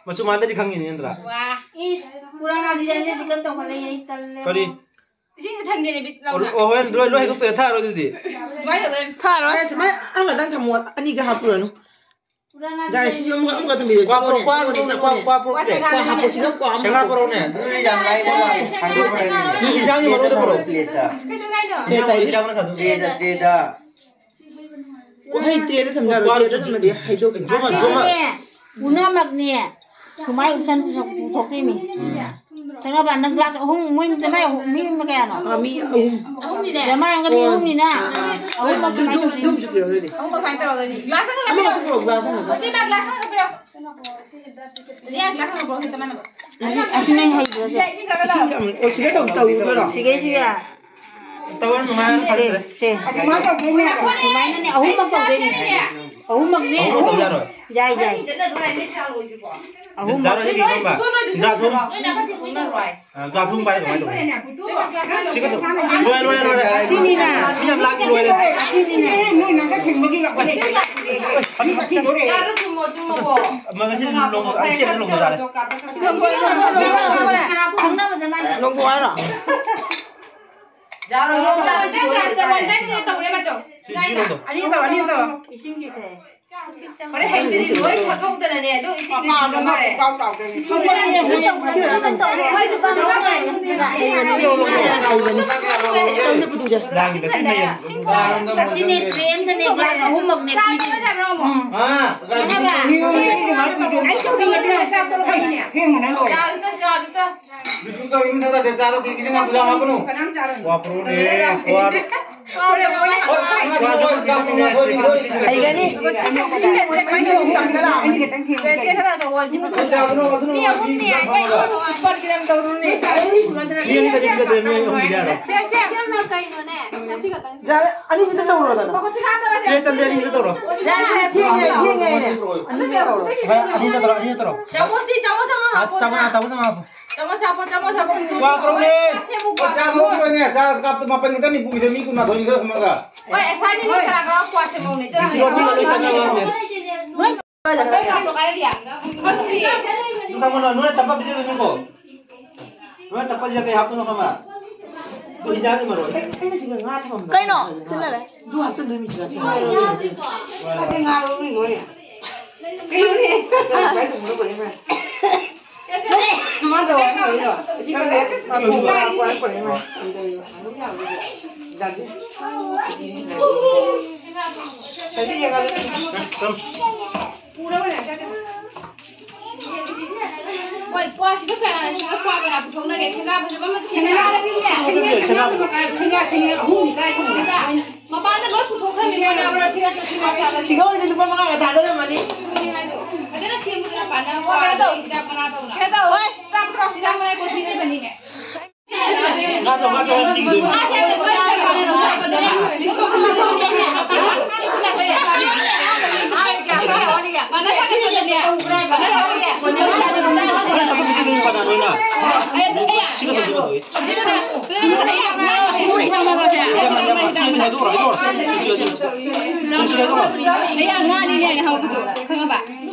ꯃꯆꯨ ꯃꯥꯟꯗꯗꯤ ꯈꯪꯉꯤꯅꯤ ꯅꯠꯇ꯭ꯔꯥ? ꯋꯥ꯫ ꯏꯁ, ꯄꯨꯔꯥꯅꯥ ꯗꯤꯖꯥꯏꯟꯁꯦ ꯆꯤꯛꯀꯟ ꯇꯧꯈꯠꯂꯛꯑꯦ, ꯑꯩ ꯇꯜꯂꯦ꯫ ꯀꯔꯤ? ꯏꯁꯤꯡ ꯊꯟꯗꯦꯅꯦ ꯕꯤꯠ ꯑꯣ, ꯂꯧꯅ꯫ ꯑꯣ, ꯍꯣꯔꯦꯟ ꯂꯣꯏ, ꯂꯣꯏ ꯍꯩꯗꯣꯛꯇꯣꯏꯔ? ꯊꯥꯔꯣ ꯑꯗꯨꯗꯤ꯫ ꯀꯃꯥꯏꯅ ꯇꯧꯗꯣꯏꯅꯣ? ꯊꯥꯔꯣꯏ꯫ ꯑꯦ, ꯁꯨꯃꯥꯏꯅ ꯑꯃꯗꯪ ꯊꯝꯃꯣ, ꯑꯅꯤꯒ ꯍꯥꯞꯄꯨꯔꯅꯨ꯫ ꯄꯨꯔꯥꯅꯥ ꯖꯥꯏ, ꯗꯤꯖꯥꯏꯟꯁꯦ ꯁꯤ ꯑꯃꯒ, ꯑꯃꯒ ꯊꯝꯕꯤꯔꯣ꯫ ꯀ꯭ꯋꯥ ꯄ꯭ꯔꯣ-, ꯀ꯭ꯋꯥ ꯄ꯭ꯔꯣꯅꯦ, ꯀ꯭ꯋꯥ, ꯀ꯭ꯋꯥ ꯄ꯭ꯔꯣ ꯀ꯭ꯋꯥ ꯄ꯭ꯔꯣꯅꯦ꯫ ꯁꯦꯒꯥꯏ ꯀ꯭ꯋꯥ ꯍꯥꯞꯄꯣ, ꯁꯤꯒ ꯀ꯭ꯋꯥ ꯑꯃ ꯁꯦꯒꯥꯏ ꯍꯥꯞꯄꯣ꯫ ꯄ꯭ꯔꯣꯅꯦ꯫ ꯑꯗꯨꯗꯤ ꯌꯥꯝ ꯂꯥꯏꯔꯦ꯫ ꯁꯦꯒꯥꯏ, ꯁꯦꯒꯥꯏ꯫ ꯅꯣꯏ ꯏꯟꯖꯥꯡꯒꯤ ꯃꯔꯨꯗꯣ ꯄꯨꯔꯛꯑꯣ꯫ ꯄ꯭ꯂꯦꯠꯇ꯫ ꯀꯩꯗꯧꯉꯥꯏꯅꯣ? ꯄ꯭ꯂꯦꯠꯇ ꯏꯟꯖꯥꯡ ꯃꯔꯨ ꯁꯥꯗꯣ꯫ Trade, trade. ꯍꯩ, ꯇ꯭ꯔꯦꯗ ꯊꯝꯖꯔꯣ, ꯀ꯭ꯋꯥ ꯇ꯭ꯔꯦꯗ ꯊꯝꯃꯗꯤ ꯍꯩꯗꯣꯛ-, ꯖꯨꯃ, ꯖꯨꯃ꯫ ꯄꯨꯝꯅꯃꯛꯅꯦ꯫ ꯁꯨꯃꯥꯏ ꯎꯞꯁꯟ ꯄꯨꯊꯣꯛꯇꯣꯏꯅꯤ꯫ ꯎꯝ꯫ ꯈꯪꯉꯕ? ꯅꯪ ꯒ꯭ꯂꯥꯁ ꯑꯍꯨꯝ, ꯃꯣꯏ ꯃꯤ ꯑꯍꯨꯝ, ꯃꯤ ꯑꯃꯅ ꯀꯌꯥꯅꯣ? ꯑꯥ, ꯃꯤ ꯑꯍꯨꯝ꯫ ꯑꯍꯨꯝꯅꯤꯅꯦ? ꯖꯃꯥꯏ ꯑꯃꯒ ꯃꯤ ꯑꯣ꯫ ꯑꯍꯨꯝꯅꯤꯅ꯫ ꯑꯥ, ꯑꯥ꯫ ꯑꯍꯨꯝꯃꯛ ꯑꯗꯨ, ꯑꯗꯨ, ꯀꯃꯥꯏꯅ ꯇꯧꯗꯣꯏꯅꯣ? ꯑꯗꯨꯝꯁꯨ ꯄꯤꯔꯛꯑꯣ ꯑꯗꯨꯗꯤ꯫ ꯑꯍꯨꯝꯃꯛ ꯀꯃꯥꯏꯅ ꯇꯧꯔꯒꯅꯤ? ꯒ꯭ꯂꯥꯁ ꯑꯃꯒ ꯑꯃꯒꯁꯨ ꯄꯤꯔꯛꯑꯣ꯫ ꯄꯨꯔꯛꯑꯣ, ꯒ꯭ꯂꯥꯁ ꯑꯃꯒ ꯄꯤꯔꯛꯑꯣ꯫ ꯍꯧꯖꯤꯛ ꯃꯥ ꯒ꯭ꯂꯥꯁ ꯑꯃꯒ ꯄꯨꯔꯛꯑꯣ, ꯆꯞ ꯃꯥꯟꯅꯕ꯫ ꯑꯁꯤ, ꯑꯁꯤ ꯅꯪ ꯍꯩꯕ꯭ꯔꯣ? ꯏꯁꯤꯡ ꯈꯔ ꯂꯧ꯫ ꯏꯁꯤꯡ ꯌꯥꯝ, ꯑꯣ, ꯁꯤꯗ ꯇꯧ-, ꯇꯧꯗꯣꯏꯔꯣ? ꯁꯤꯒꯩ, ꯁꯤꯒ꯫ ꯇꯧꯔꯅꯨ, ꯃꯥ ꯐꯖꯗ꯭ꯔꯦ꯫ ꯁꯦ꯫ ꯑꯗꯨꯃꯥꯏꯅ ꯇꯧꯗꯣꯏꯅꯦ꯫ ꯁꯨꯃꯥꯏꯅꯅꯦ, ꯑꯍꯨꯝꯃꯛ ꯇꯧꯗꯣꯏꯅꯦ꯫ ꯑꯍꯨꯝꯃꯛꯅꯦ, ꯑꯍꯨꯝꯃꯛ ꯑꯍꯨꯝ꯫ ꯇꯧ ꯌꯥꯔꯣꯏ꯫ ꯌꯥꯏ, ꯌꯥꯏ꯫ ꯑꯍꯨꯝꯃꯛ꯫ ꯌꯥꯔꯣꯏ, ꯁꯤ ꯀꯩꯅꯣꯝꯕ꯫ ꯒ꯭ꯂꯥꯁ ꯑꯍꯨꯝ꯫ ꯑ, ꯒ꯭ꯂꯥꯁ ꯑꯍꯨꯝ ꯄꯥꯏꯔꯦ, ꯀꯃꯥꯏꯅ ꯇꯧꯕ? ꯁꯤꯒ ꯇꯧ-, ꯂꯣꯏꯔꯦ, ꯂꯣꯏꯔꯦ, ꯂꯣꯏꯔꯦ꯫ ꯁꯤꯅꯤꯅ꯫ ꯃꯤ ꯌꯥꯝ ꯂꯥꯡꯉꯤ, ꯂꯣꯏꯔꯦ꯫ ꯁꯤꯅꯤꯅ꯫ ꯃꯣꯏ ꯅꯪꯒ ꯊꯤꯡꯕꯒꯤ ꯂꯥꯛꯄꯅꯦ꯫ ꯌꯥꯔꯣ, ꯆꯨꯝꯃꯣ, ꯆꯨꯝꯃꯣꯀꯣ꯫ ꯃ-, ꯃꯁꯤ ꯂꯣꯡꯗꯣ-, ꯑꯁꯤ ꯑꯝꯇ ꯂꯣꯡꯗꯣ ꯆꯥꯔꯦ꯫ ꯈꯪꯅꯕ ꯖꯃꯥꯟꯅ꯫ ꯂꯣꯡꯗꯣ ꯍꯥꯏꯔꯣ? ꯌꯥꯔꯣ, ꯂꯣꯡꯗꯣ ꯍꯥꯏꯔꯣ꯫ ꯁꯤ, ꯁꯤ ꯂꯣꯡꯗꯣ꯫ ꯑꯅꯤ ꯇꯧꯔꯣ, ꯑꯅꯤ ꯇꯧꯔꯣ꯫ ꯏꯁꯤꯡꯒꯤꯁꯦ꯫ ꯍꯣꯔꯦꯟ ꯍꯌꯦꯡꯗꯗꯤ ꯂꯣꯏ ꯊꯛꯍꯧꯗꯅꯅꯦ, ꯑꯗꯨ ꯏꯁꯤꯡꯗꯤ ꯁꯤꯟꯅ ꯃꯥꯔꯦ꯫ ꯁꯤꯅꯦ ꯇ꯭ꯔꯦ ꯑꯃꯗꯅꯦ ꯒ꯭ꯂꯥꯁ ꯑꯍꯨꯝꯃꯛꯅꯦ ꯄꯤꯔꯤꯁꯦ꯫ ꯆꯥꯗꯨꯗ, ꯆꯥꯗꯨꯗ꯫ ꯕꯤꯁꯀꯨꯠ ꯀꯔꯤꯝ ꯊꯛꯇꯗꯦ, ꯆꯥꯗꯣ ꯈꯤꯇꯪ ꯈꯤꯇꯪ ꯍꯥꯞꯄꯨ, ꯌꯥꯝ ꯍꯥꯞꯀꯅꯨ꯫ ꯀꯅꯥꯝ ꯆꯥꯔꯣꯏ꯫ ꯋꯥꯄ꯭ꯔꯨꯅꯦ, ꯋꯥꯔ-, ꯍꯩꯒꯅꯤ꯫ ꯃꯤ ꯑꯍꯨꯝꯅꯤ ꯍꯥꯏ꯫ ꯃꯤ ꯑꯅꯤꯗꯗꯤ ꯄꯤꯖꯗ꯭ꯔꯦ, ꯃꯤ ꯑꯍꯨꯝꯗꯤ ꯌꯥꯔꯣꯏ꯫ ꯀꯩꯅꯣꯅꯦ, ꯉꯁꯤ ꯈꯛꯇꯪ꯫ ꯌꯥꯔꯦ, ꯑꯅꯤꯁꯤꯗ ꯇꯧꯔꯣꯗꯅ꯫ ꯆꯦ ꯆꯟꯗ꯭ꯔꯦ, ꯑꯅꯤꯁꯤꯗ ꯇꯧꯔꯣ꯫ ꯌꯥꯔꯦ, ꯊꯦꯡꯉꯦ, ꯊꯦꯡꯉꯦ꯫ ꯑꯅꯤꯁꯤꯗ ꯇꯧꯔꯣ꯫ ꯍꯣꯏ, ꯑꯅꯤꯁꯤꯗ ꯇꯧꯔꯣ꯫ ꯆꯥꯃꯁꯇꯤ, ꯆꯥꯃꯁ ꯑꯃ ꯑꯥ, ꯍꯥꯞꯄꯣꯗꯅ꯫ ꯆꯥꯃꯁ, ꯆꯥꯃꯁ ꯑꯃ ꯍꯥꯞꯄꯣ꯫ ꯆꯥꯃꯁ ꯍꯥꯄꯣ, ꯆꯥꯃꯁ ꯍꯥꯄꯣ꯫ ꯀ꯭ꯋꯥ ꯄꯨꯔꯛꯎꯅꯦ꯫ ꯆꯥ ꯂꯧꯈꯤꯕꯅꯦ, ꯆꯥ ꯀꯞꯇ ꯃꯥꯄꯟ ꯈꯛꯇꯅꯤ ꯄꯨꯔꯤꯗꯣ, ꯃꯤ ꯀꯨꯟꯃꯥꯊꯣꯏꯅꯤ ꯈꯔ ꯐꯝꯃꯒ꯫ ꯍꯣꯏ, ꯑꯁꯥꯏꯅꯤ ꯅꯣꯏ ꯀꯅꯥ ꯀꯅꯥ ꯀ꯭ꯋꯥ ꯁꯦꯝꯍꯧꯅꯦ? ꯆꯠꯂꯣ꯫ ꯕꯤꯗꯤꯑꯣ ꯄꯤꯕ ꯂꯣꯏ ꯆꯠꯅꯕꯅꯦ꯫ ꯅꯣꯏ ꯀꯥꯏꯗ ꯀꯥꯏꯗ ꯀꯥꯏꯗ ꯀꯥꯏꯗ ꯀꯥꯏꯗ ꯅꯪ ꯈꯪꯕ꯭ꯔꯣ? ꯅꯣꯏꯅ ꯇꯞꯄ ꯄꯤꯖꯗꯣꯏꯅꯤꯀꯣ꯫ ꯅꯣꯏꯅ ꯇꯞꯄꯁꯤꯗ ꯀꯩ ꯍꯥꯞꯇꯣꯏꯅꯣ ꯈꯪꯕ꯭ꯔꯥ? ꯑꯗꯨ ꯍꯤꯟꯖꯥꯡꯒꯤ ꯃꯔꯣꯏ꯫ ꯑꯩ, ꯑꯩꯅ ꯁꯤꯗ ꯉꯥ ꯊꯝꯃꯝꯕ꯫ ꯀꯩꯅꯣ? ꯁꯤꯜꯂꯔꯦ꯫ ꯑꯗꯨ ꯍꯥꯞꯆꯤꯟꯗꯣꯏ ꯃꯤꯁꯤꯗ ꯁꯤ ꯉꯥ ꯂꯧꯔꯣꯏ꯫ ꯑꯗꯩ ꯉꯥ ꯂꯧꯔꯣꯏ ꯂꯣꯏꯔꯦ꯫ ꯀꯩꯅꯣꯅꯦ? ꯀꯩꯅꯣ? ꯀꯥꯏ ꯆꯨꯝꯕꯅꯣ ꯂꯣꯏꯔꯦ ꯃꯥ꯫ ꯃꯥ ꯇꯧ ꯍꯥꯏ ꯂꯣꯏꯔꯦ꯫ ꯁꯤ ꯈꯪꯗꯦ꯫ ꯃꯥ ꯊꯣꯡꯕ ꯂꯥꯛꯄ ꯍꯥꯏ ꯂꯣꯏꯔꯦ ꯃꯥ꯫ ꯗꯥꯗꯤ꯫ ꯗꯥꯗꯤ꯫ ꯄꯨꯔꯕꯅꯦ꯫ ꯍꯣꯏ, ꯀ꯭ꯋꯥꯁꯤꯒ ꯀꯅꯥꯁꯤꯒ ꯀ꯭ꯋꯥ ꯀꯅꯥ ꯄꯨꯊꯣꯛꯅꯒꯦ? ꯁꯦꯡꯒꯥ ꯐꯖꯕ ꯑꯃ ꯁꯦꯡꯒꯥ꯫ ꯁꯦꯡꯒꯥ, ꯁꯦꯡꯒꯥ ꯑꯍꯨꯝꯅꯤ ꯀꯥꯏ ꯊꯝꯃꯤꯅꯣ? ꯃꯄꯥꯟꯗ ꯂꯣꯏ ꯄꯨꯊꯣꯛꯈ꯭ꯔꯃꯤꯅꯦ꯫ ꯁꯤꯒ ꯑꯣꯏꯗꯤ ꯂꯨꯄꯥ ꯃꯉꯥ ꯊꯥꯗꯔꯝꯃꯅꯤ꯫ ꯐꯖꯅ ꯁꯦꯝꯕꯗꯨꯅ ꯄꯥꯟꯅꯕ ꯀ꯭ꯋꯥ ꯍꯤꯗꯥꯛ ꯃꯅꯥ ꯇꯧꯅ꯫ ꯍꯣꯏ, ꯆꯥꯛ ꯄꯨꯔꯛꯑꯣ, ꯆꯥꯛ ꯃꯅꯥ ꯀꯣꯊꯤ ꯂꯩꯕꯅꯤꯅꯦ꯫ ꯉꯥ ꯆꯥꯎ, ꯉꯥ ꯆꯥꯎ, ꯍꯥꯏꯅ ꯄꯤꯈꯤꯗꯣꯏꯅꯤ꯫ ꯁꯤꯒ ꯇꯧꯕꯤꯒꯗꯣꯏꯅꯤ ꯄꯥꯟꯅ ꯂꯣꯏꯅ꯫ ꯁꯤꯒ ꯇꯧꯕꯤꯒꯗꯣꯏꯅꯤ꯫ ꯌꯥꯝ, ꯌꯥꯝ, ꯌꯥꯝ, ꯍꯥꯏꯗꯣꯛꯑꯣ, ꯍꯥꯏꯗꯣꯛꯑꯣ꯫ ꯁꯤꯒ, ꯁꯤꯒ꯫ ꯁꯤꯒ ꯍꯥꯏꯗꯣꯛꯑꯣ꯫ ꯑꯩ ꯉꯥꯅꯤꯅꯦ ꯍꯥꯎꯕꯗꯣ, ꯈꯪꯉꯕ?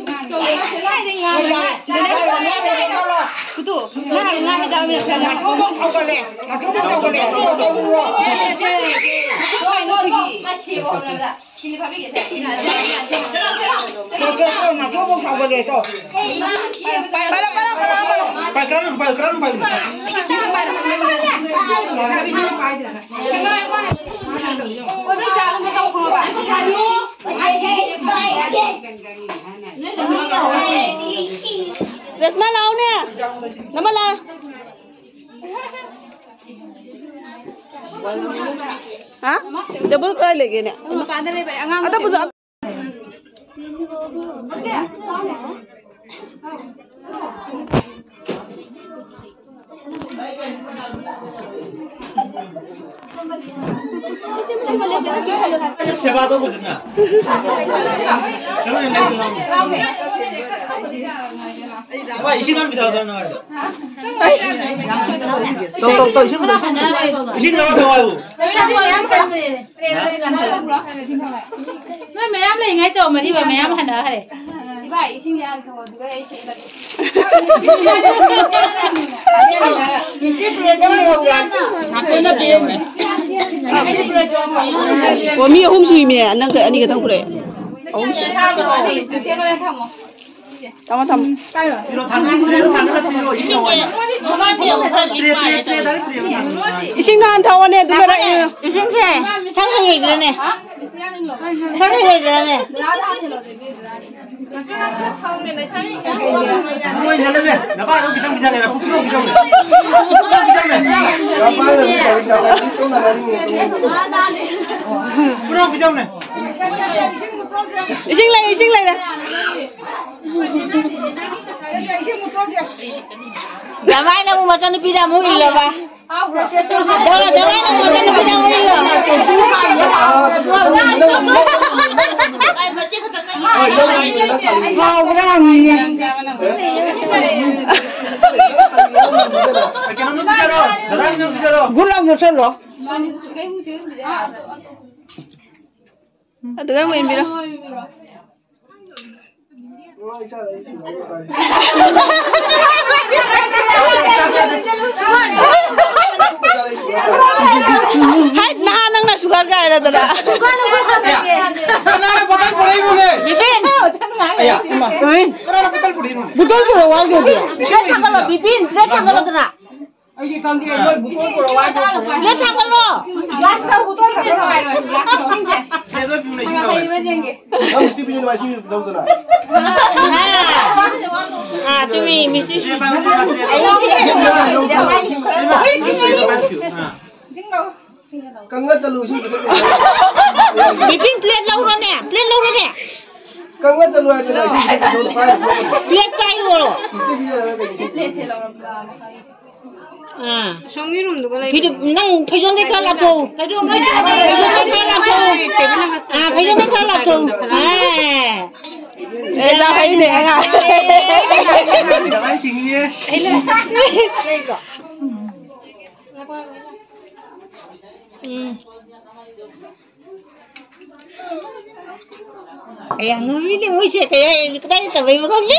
ꯉꯥ ꯍꯤꯟꯖꯥꯡ ꯑꯃ ꯂꯩꯔꯦ꯫ ꯉꯥ ꯍꯤꯟꯖꯥꯡ ꯑꯃ ꯂꯩꯔꯦ꯫ ꯉꯥꯆꯣꯛ ꯑꯃꯨꯛ ꯁꯥꯎꯒꯠꯂꯦ꯫ ꯉꯥꯆꯣꯛ ꯑꯃꯨꯛ ꯁꯥꯎꯒꯠꯂꯦ꯫ ꯇꯧꯔꯣ, ꯇꯧꯔꯣ꯫ ꯆꯣ, ꯆꯣ, ꯆꯣ, ꯉꯥꯆꯣꯛ ꯑꯃꯨꯛ ꯁꯥꯎꯒꯠꯂꯦ, ꯆꯣ꯫ ꯄꯥꯏꯔꯣ, ꯄꯥꯏꯔꯣ, ꯄꯥꯏꯔꯣ, ꯄꯥꯏꯔꯣ꯫ ꯄꯥꯏ, ꯀꯔꯝ ꯄꯥꯏ, ꯀꯔꯝ ꯄꯥꯏ? ꯔꯦꯁꯃꯥ, ꯂꯥꯛꯑꯣꯅꯦ꯫ ꯅꯃ ꯂꯥ꯫ ꯍꯥ? ꯇꯦꯕꯜ ꯀꯥꯏ ꯂꯩꯒꯦꯅꯦ? ꯃꯄꯥꯟꯗ ꯂꯩꯕꯅꯦ, ꯑꯉꯥꯡ ꯑꯗ ꯄꯨꯖ-, ꯁꯦꯕꯥ ꯇꯧꯕꯁꯤꯅ꯫ ꯀꯩꯅꯣꯅꯦ ꯂꯩꯗꯣ ꯂꯥꯎꯅꯦ꯫ ꯚꯥꯏ, ꯏꯁꯤꯡ ꯑꯃ ꯄꯤꯊꯛꯑꯣ ꯅꯪ ꯍꯥꯏꯗꯣ꯫ ꯑꯩꯁ꯫ ꯇꯧ, ꯇꯧ, ꯇꯧ, ꯏꯁꯤꯡ ꯄꯤꯊꯛꯑꯣ, ꯏꯁꯤꯡ ꯄꯤꯊꯛꯑꯣ꯫ ꯏꯁꯤꯡ ꯂꯧꯔ ꯊꯛꯑꯣ ꯍꯥꯏꯕꯨ꯫ ꯅꯣꯏ ꯃꯌꯥꯝ ꯂꯩꯔꯤꯉꯩ ꯇꯧꯔꯝꯃꯗꯤꯕ ꯃꯌꯥꯝ ꯍꯟꯅꯈ꯭ꯔꯦ꯫ ꯏꯕꯥꯏ, ꯏꯁꯤꯡ ꯌꯥꯝ ꯊꯛꯑꯣ, ꯑꯗꯨꯒ ꯑꯩ ꯁꯦꯠꯂꯒꯦ꯫ ꯑꯣ, ꯃꯤ ꯑꯍꯨꯝ ꯁꯨꯏꯅꯦ, ꯅꯪ ꯑꯅꯤ ꯈꯛꯇꯪ ꯄꯨꯔꯛꯑꯦ꯫ ꯑꯍꯨꯝ ꯁꯨꯏ꯫ ꯏꯁꯄꯦꯁꯦꯜ ꯑꯣꯏꯅ ꯊꯝꯃꯣ꯫ ꯊꯝꯃꯣ, ꯊꯝꯃꯣ꯫ ꯄꯤꯔꯣ, ꯊꯥꯡꯒꯠ-, ꯄꯤꯔꯣ, ꯊꯥꯡꯒꯠꯂ ꯄꯤꯔꯣ, ꯏꯁꯤꯡ ꯌꯥꯎꯋꯦ꯫ ꯇ꯭ꯔꯦ, ꯇ꯭ꯔꯦ, ꯇ꯭ꯔꯦꯗ ꯄꯤꯔꯣ, ꯊꯥꯡꯒꯠꯂ ꯄꯤꯔꯣ꯫ ꯏꯁꯤꯡꯗꯣ ꯍꯥꯟꯅ ꯊꯛꯑꯣꯅꯦ, ꯑꯗꯨꯒ ꯅꯪ ꯏꯁꯤꯡꯁꯦ ꯁꯛ ꯍꯦꯡꯉꯛꯏꯗ꯭ꯔꯅꯦ? ꯁꯛ ꯍꯦꯡꯉꯛꯏꯗ꯭ꯔꯅꯦ? ꯃꯣꯏ ꯍꯦꯜꯂꯝꯃꯦ꯫ ꯅꯄꯥꯗꯣ ꯈꯤꯇꯪ ꯄꯤꯖꯒꯦꯔꯥ? ꯄꯨꯈ꯭ꯔꯤ ꯈꯤꯇꯪ ꯄꯤꯖꯧꯅꯦ꯫ ꯄꯨꯈ꯭ꯔꯤ ꯄꯤꯖꯧꯅꯦ꯫ ꯄꯨꯈ꯭ꯔꯤ ꯄꯤꯖꯧꯅꯦ꯫ ꯏꯁꯤꯡ ꯂꯩ, ꯏꯁꯤꯡ ꯂꯩꯔꯦ꯫ ꯖꯃꯥꯏꯅ ꯑꯃꯨꯛ ꯃꯆꯥꯅꯨꯄꯤꯗ ꯑꯃꯨꯛ ꯏꯜꯂꯕ? ꯖꯃꯥꯏꯅ ꯑꯃꯨꯛ ꯃꯆꯥꯅꯨꯄꯤꯗ ꯑꯃꯨꯛ ꯏꯜꯂꯣ? ꯍꯥꯎꯕ꯭ꯔꯥ ꯍꯪꯉꯤꯅꯦ꯫ ꯀꯩꯅꯣꯝꯗ ꯄꯤꯖꯔꯣ, ꯗꯗꯥꯒꯤꯁꯨ ꯄꯤꯖꯔꯣ꯫ ꯒꯨꯂꯥꯞ ꯖꯥꯃꯨꯟ ꯆꯠꯂꯣ꯫ ꯑꯗꯨꯗ ꯑꯃꯨꯛ ꯏꯟꯕꯤꯔꯣ꯫ ꯍꯥꯏ, ꯅꯍꯥꯟ ꯅꯪꯅ ꯁꯨꯒꯔ ꯀꯥꯏꯔꯗꯅ꯫ ꯀꯅꯥꯅ ꯕꯣꯇꯜ ꯄꯨꯔꯛꯏꯅꯣꯅꯦ? ꯕꯤꯄꯤꯟ! ꯑꯌꯥ, ꯏꯃꯥ꯫ ꯀꯅꯥꯅ ꯕꯣꯇꯜ ꯄꯨꯔꯛꯏꯅꯣ? ꯕꯣꯇꯜ ꯄꯨꯔꯛꯑꯣ ꯍꯥꯏꯒ꯭ꯔꯗꯤ꯫ ꯕꯤꯄꯤꯟ, ꯊꯥꯡꯒꯠꯂꯣ, ꯕꯤꯄꯤꯟ, ꯄ꯭ꯂꯦꯠ ꯊꯥꯡꯒꯠꯂꯣꯗꯅ꯫ ꯑꯩꯗꯤ ꯈꯪꯗꯦ, ꯅꯣꯏ ꯕꯣꯇꯜ ꯄꯨꯔꯛꯑꯣ ꯍꯥꯏꯒ꯭ꯔꯗꯤ꯫ ꯄ꯭ꯂꯦꯠ ꯊꯥꯡꯒꯠꯂꯣ꯫ ꯒ꯭ꯂꯥꯁ ꯂꯧ, ꯕꯣꯇꯜ ꯊꯥꯡꯒꯠꯂꯣ ꯍꯥꯏꯔꯣꯏ꯫ ꯒ꯭ꯂꯥꯁ ꯂꯧ꯫ ꯐꯦꯗꯣ ꯄꯤꯌꯨꯅꯦ, ꯏꯁꯤꯡ ꯂꯧꯔꯦ꯫ ꯅꯪ ꯏꯁꯤꯡ ꯄꯤꯖꯅꯤ, ꯃꯥ ꯏꯁꯤꯡ ꯂꯧꯗꯅ꯫ ꯑꯥ, ꯇꯨꯃꯤ, ꯃꯤꯁꯤ꯫ ꯀꯪꯉ ꯆꯠꯂꯨ, ꯏꯁꯤꯡ ꯄꯤꯖꯅꯤ꯫ ꯕꯤꯄꯤꯟ, ꯄ꯭ꯂꯦꯠ ꯂꯧꯔꯣꯅꯦ, ꯄ꯭ꯂꯦꯠ ꯂꯧꯔꯣꯅꯦ꯫ ꯀꯪꯉ ꯆꯠꯂꯨ ꯍꯥꯏꯗꯅ, ꯏꯁꯤꯡ ꯄꯤꯖꯅꯤ, ꯄꯥꯏꯔꯣ꯫ ꯄ꯭ꯂꯦꯠ ꯄꯥꯏꯔꯣ꯫ ꯏꯁꯤꯡ ꯄꯤꯖꯅꯤ, ꯏꯁꯤꯡ ꯄꯤꯖꯅꯤ꯫ ꯑꯥ꯫ ꯁꯣꯝꯒꯤ ꯔꯨꯝꯗꯨꯒ ꯂꯩꯕ꯫ ꯐꯤꯗꯨ-, ꯅꯪ ꯐꯩꯖꯣꯝꯗꯩ ꯈꯔ ꯂꯥꯞꯊꯣꯛꯎ꯫ ꯐꯩꯖꯣꯝꯗꯩ ꯈꯔ ꯂꯥꯞꯊꯣꯛꯎ꯫ ꯀꯦꯕꯤꯟ ꯑꯃ ꯑꯥ, ꯐꯩꯖꯣꯝꯗꯩ ꯈꯔ ꯂꯥꯞꯊꯣꯛꯎ꯫ ꯑꯥ꯫ ꯑꯦ, ꯌꯥꯝ ꯍꯩꯅꯦ, ꯑꯉꯥꯡ꯫ ꯎꯝ꯫ ꯀꯌꯥ ꯉꯝꯃꯤꯅꯦ ꯃꯣꯏꯁꯦ, ꯀꯌꯥ ꯀꯗꯥꯏ ꯇꯧꯕꯩꯅꯣ ꯈꯪꯗꯦ꯫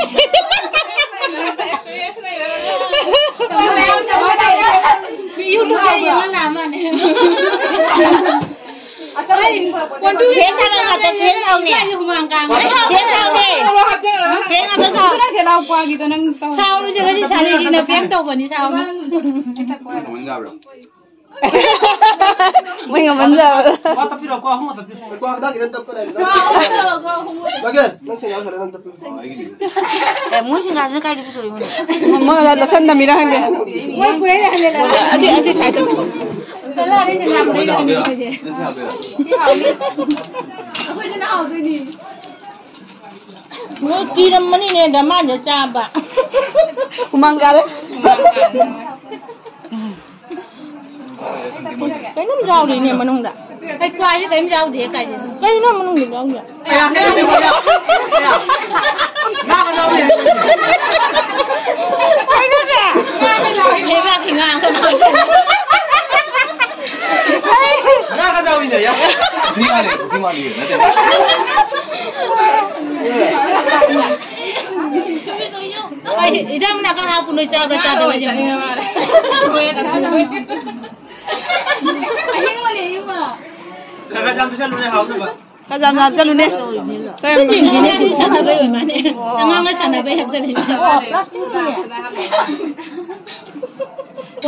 ꯐꯦꯟ ꯊꯥꯔꯣ, ꯉꯥꯛꯇ ꯐꯦꯟ ꯊꯥꯎꯅꯦ꯫ ꯐꯦꯟ ꯊꯥꯎꯅꯦ꯫ ꯐꯦꯟ ꯉꯥꯛꯇ ꯊꯥꯎ꯫ ꯁꯥꯎꯔꯨꯁꯦ, ꯉꯁꯤ ꯁꯥꯂꯤꯒꯤꯅ ꯄ꯭ꯔꯦꯡ ꯇꯧꯕꯅꯤ, ꯁꯥꯎꯔꯨ꯫ ꯃꯣꯏ ꯉꯝꯃꯟꯗꯕ꯫ ꯋꯥ ꯇꯞꯄꯤꯔꯣ, ꯀꯣ ꯑꯍꯨꯝ ꯇꯞꯄꯤꯔꯣ꯫ ꯀꯣ ꯍꯤꯗꯥꯛ ꯈꯤꯇꯪ ꯇꯞꯄ ꯂꯩꯔꯦ꯫ ꯀꯣ ꯑꯍꯨꯝ ꯇꯞꯄꯤꯔꯣ꯫ ꯕꯥꯒꯦꯟ, ꯅꯪ ꯁꯦꯡꯒꯥ ꯈꯔ ꯅꯪ ꯇꯞꯄꯤꯔꯣ꯫ ꯑꯣ, ꯑꯩꯒꯤꯗꯤ꯫ ꯑꯦ, ꯃꯣꯏ ꯁꯦꯡꯒꯥꯁꯤꯅ ꯀꯥꯏꯗ ꯄꯨꯊꯣꯔꯛꯏꯅꯣ? ꯃꯣꯏ ꯑꯗꯥ ꯂꯣꯁꯟ ꯅꯝꯃꯤꯔ ꯈꯪꯗꯦ꯫ ꯃꯣꯏ ꯄꯨꯔꯩ ꯂꯩꯍꯜꯂꯦ꯫ ꯑꯁꯤ, ꯑꯁꯤ ꯁꯥꯏꯠꯇ ꯇꯧ꯫ ꯀꯂꯔ ꯁꯦꯡꯒꯥ ꯄꯨꯔꯩ ꯂꯩꯍꯜꯂꯦ ꯑꯩꯈꯣꯏꯁꯦ꯫ ꯁꯤ ꯍꯥꯎꯅꯤ꯫ ꯑꯩꯈꯣꯏꯁꯤꯅ ꯍꯥꯎꯗꯣꯏꯅꯤ꯫ ꯃꯣꯏ ꯀꯤꯔꯝꯃꯅꯤꯅꯦ, ꯗꯃꯥꯟꯁꯦ ꯆꯥꯕ꯫ ꯍꯨꯃꯥꯡ ꯀꯥꯔꯦ꯫ ꯀꯩꯅꯣꯝ ꯌꯥꯎꯔꯤꯅꯦ ꯃꯅꯨꯡꯗ꯫ ꯀꯩ ꯀ꯭ꯋꯥꯁꯦ ꯀꯩꯝ ꯌꯥꯎꯗꯦ ꯀꯥꯏꯗꯅꯣ? ꯀꯩꯅꯣ ꯃꯅꯨꯡꯗ ꯌꯥꯎꯔꯤꯁꯦ? ꯀꯩꯅꯣꯁꯦ? ꯂꯩꯕꯥꯛꯀꯤ ꯉꯥ ꯀꯅꯥ? ꯉꯥꯒ ꯆꯥꯎꯏꯅꯦ, ꯌꯥ꯫ ꯄꯨꯈ꯭ꯔꯤ ꯃꯥꯜꯂꯦ, ꯄꯨꯈ꯭ꯔꯤ ꯃꯥꯜꯂꯦ, ꯅꯠꯇꯦ꯫ ꯆꯥꯛꯄꯨ ꯅꯣꯏ ꯆꯥꯕ꯭ꯔꯥ ꯆꯥꯗꯕ꯭ꯔꯥ ꯌꯦꯡꯉꯣ꯫ ꯑꯍꯤꯡꯕꯅꯦ, ꯑꯍꯤꯡꯕ꯫ ꯈꯔ ꯈꯔ ꯌꯥꯝ ꯄꯤꯁꯜꯂꯨꯅꯦ, ꯍꯥꯎꯅꯕ꯫ ꯈꯔ ꯌꯥꯝ ꯌꯥꯝ ꯆꯠꯂꯨꯅꯦ꯫ ꯈꯔ ꯌꯥꯝ ꯁꯤꯗꯤ ꯁꯥꯟꯅꯕꯩ ꯑꯣꯏ ꯃꯥꯜꯂꯦ꯫ ꯑꯉꯥꯡꯒ ꯁꯥꯟꯅꯕꯩ ꯍꯥꯏꯕꯗꯨꯅꯦ꯫ ꯑꯣ, ꯄ꯭ꯂꯥꯁꯇꯤꯛꯀꯤ꯫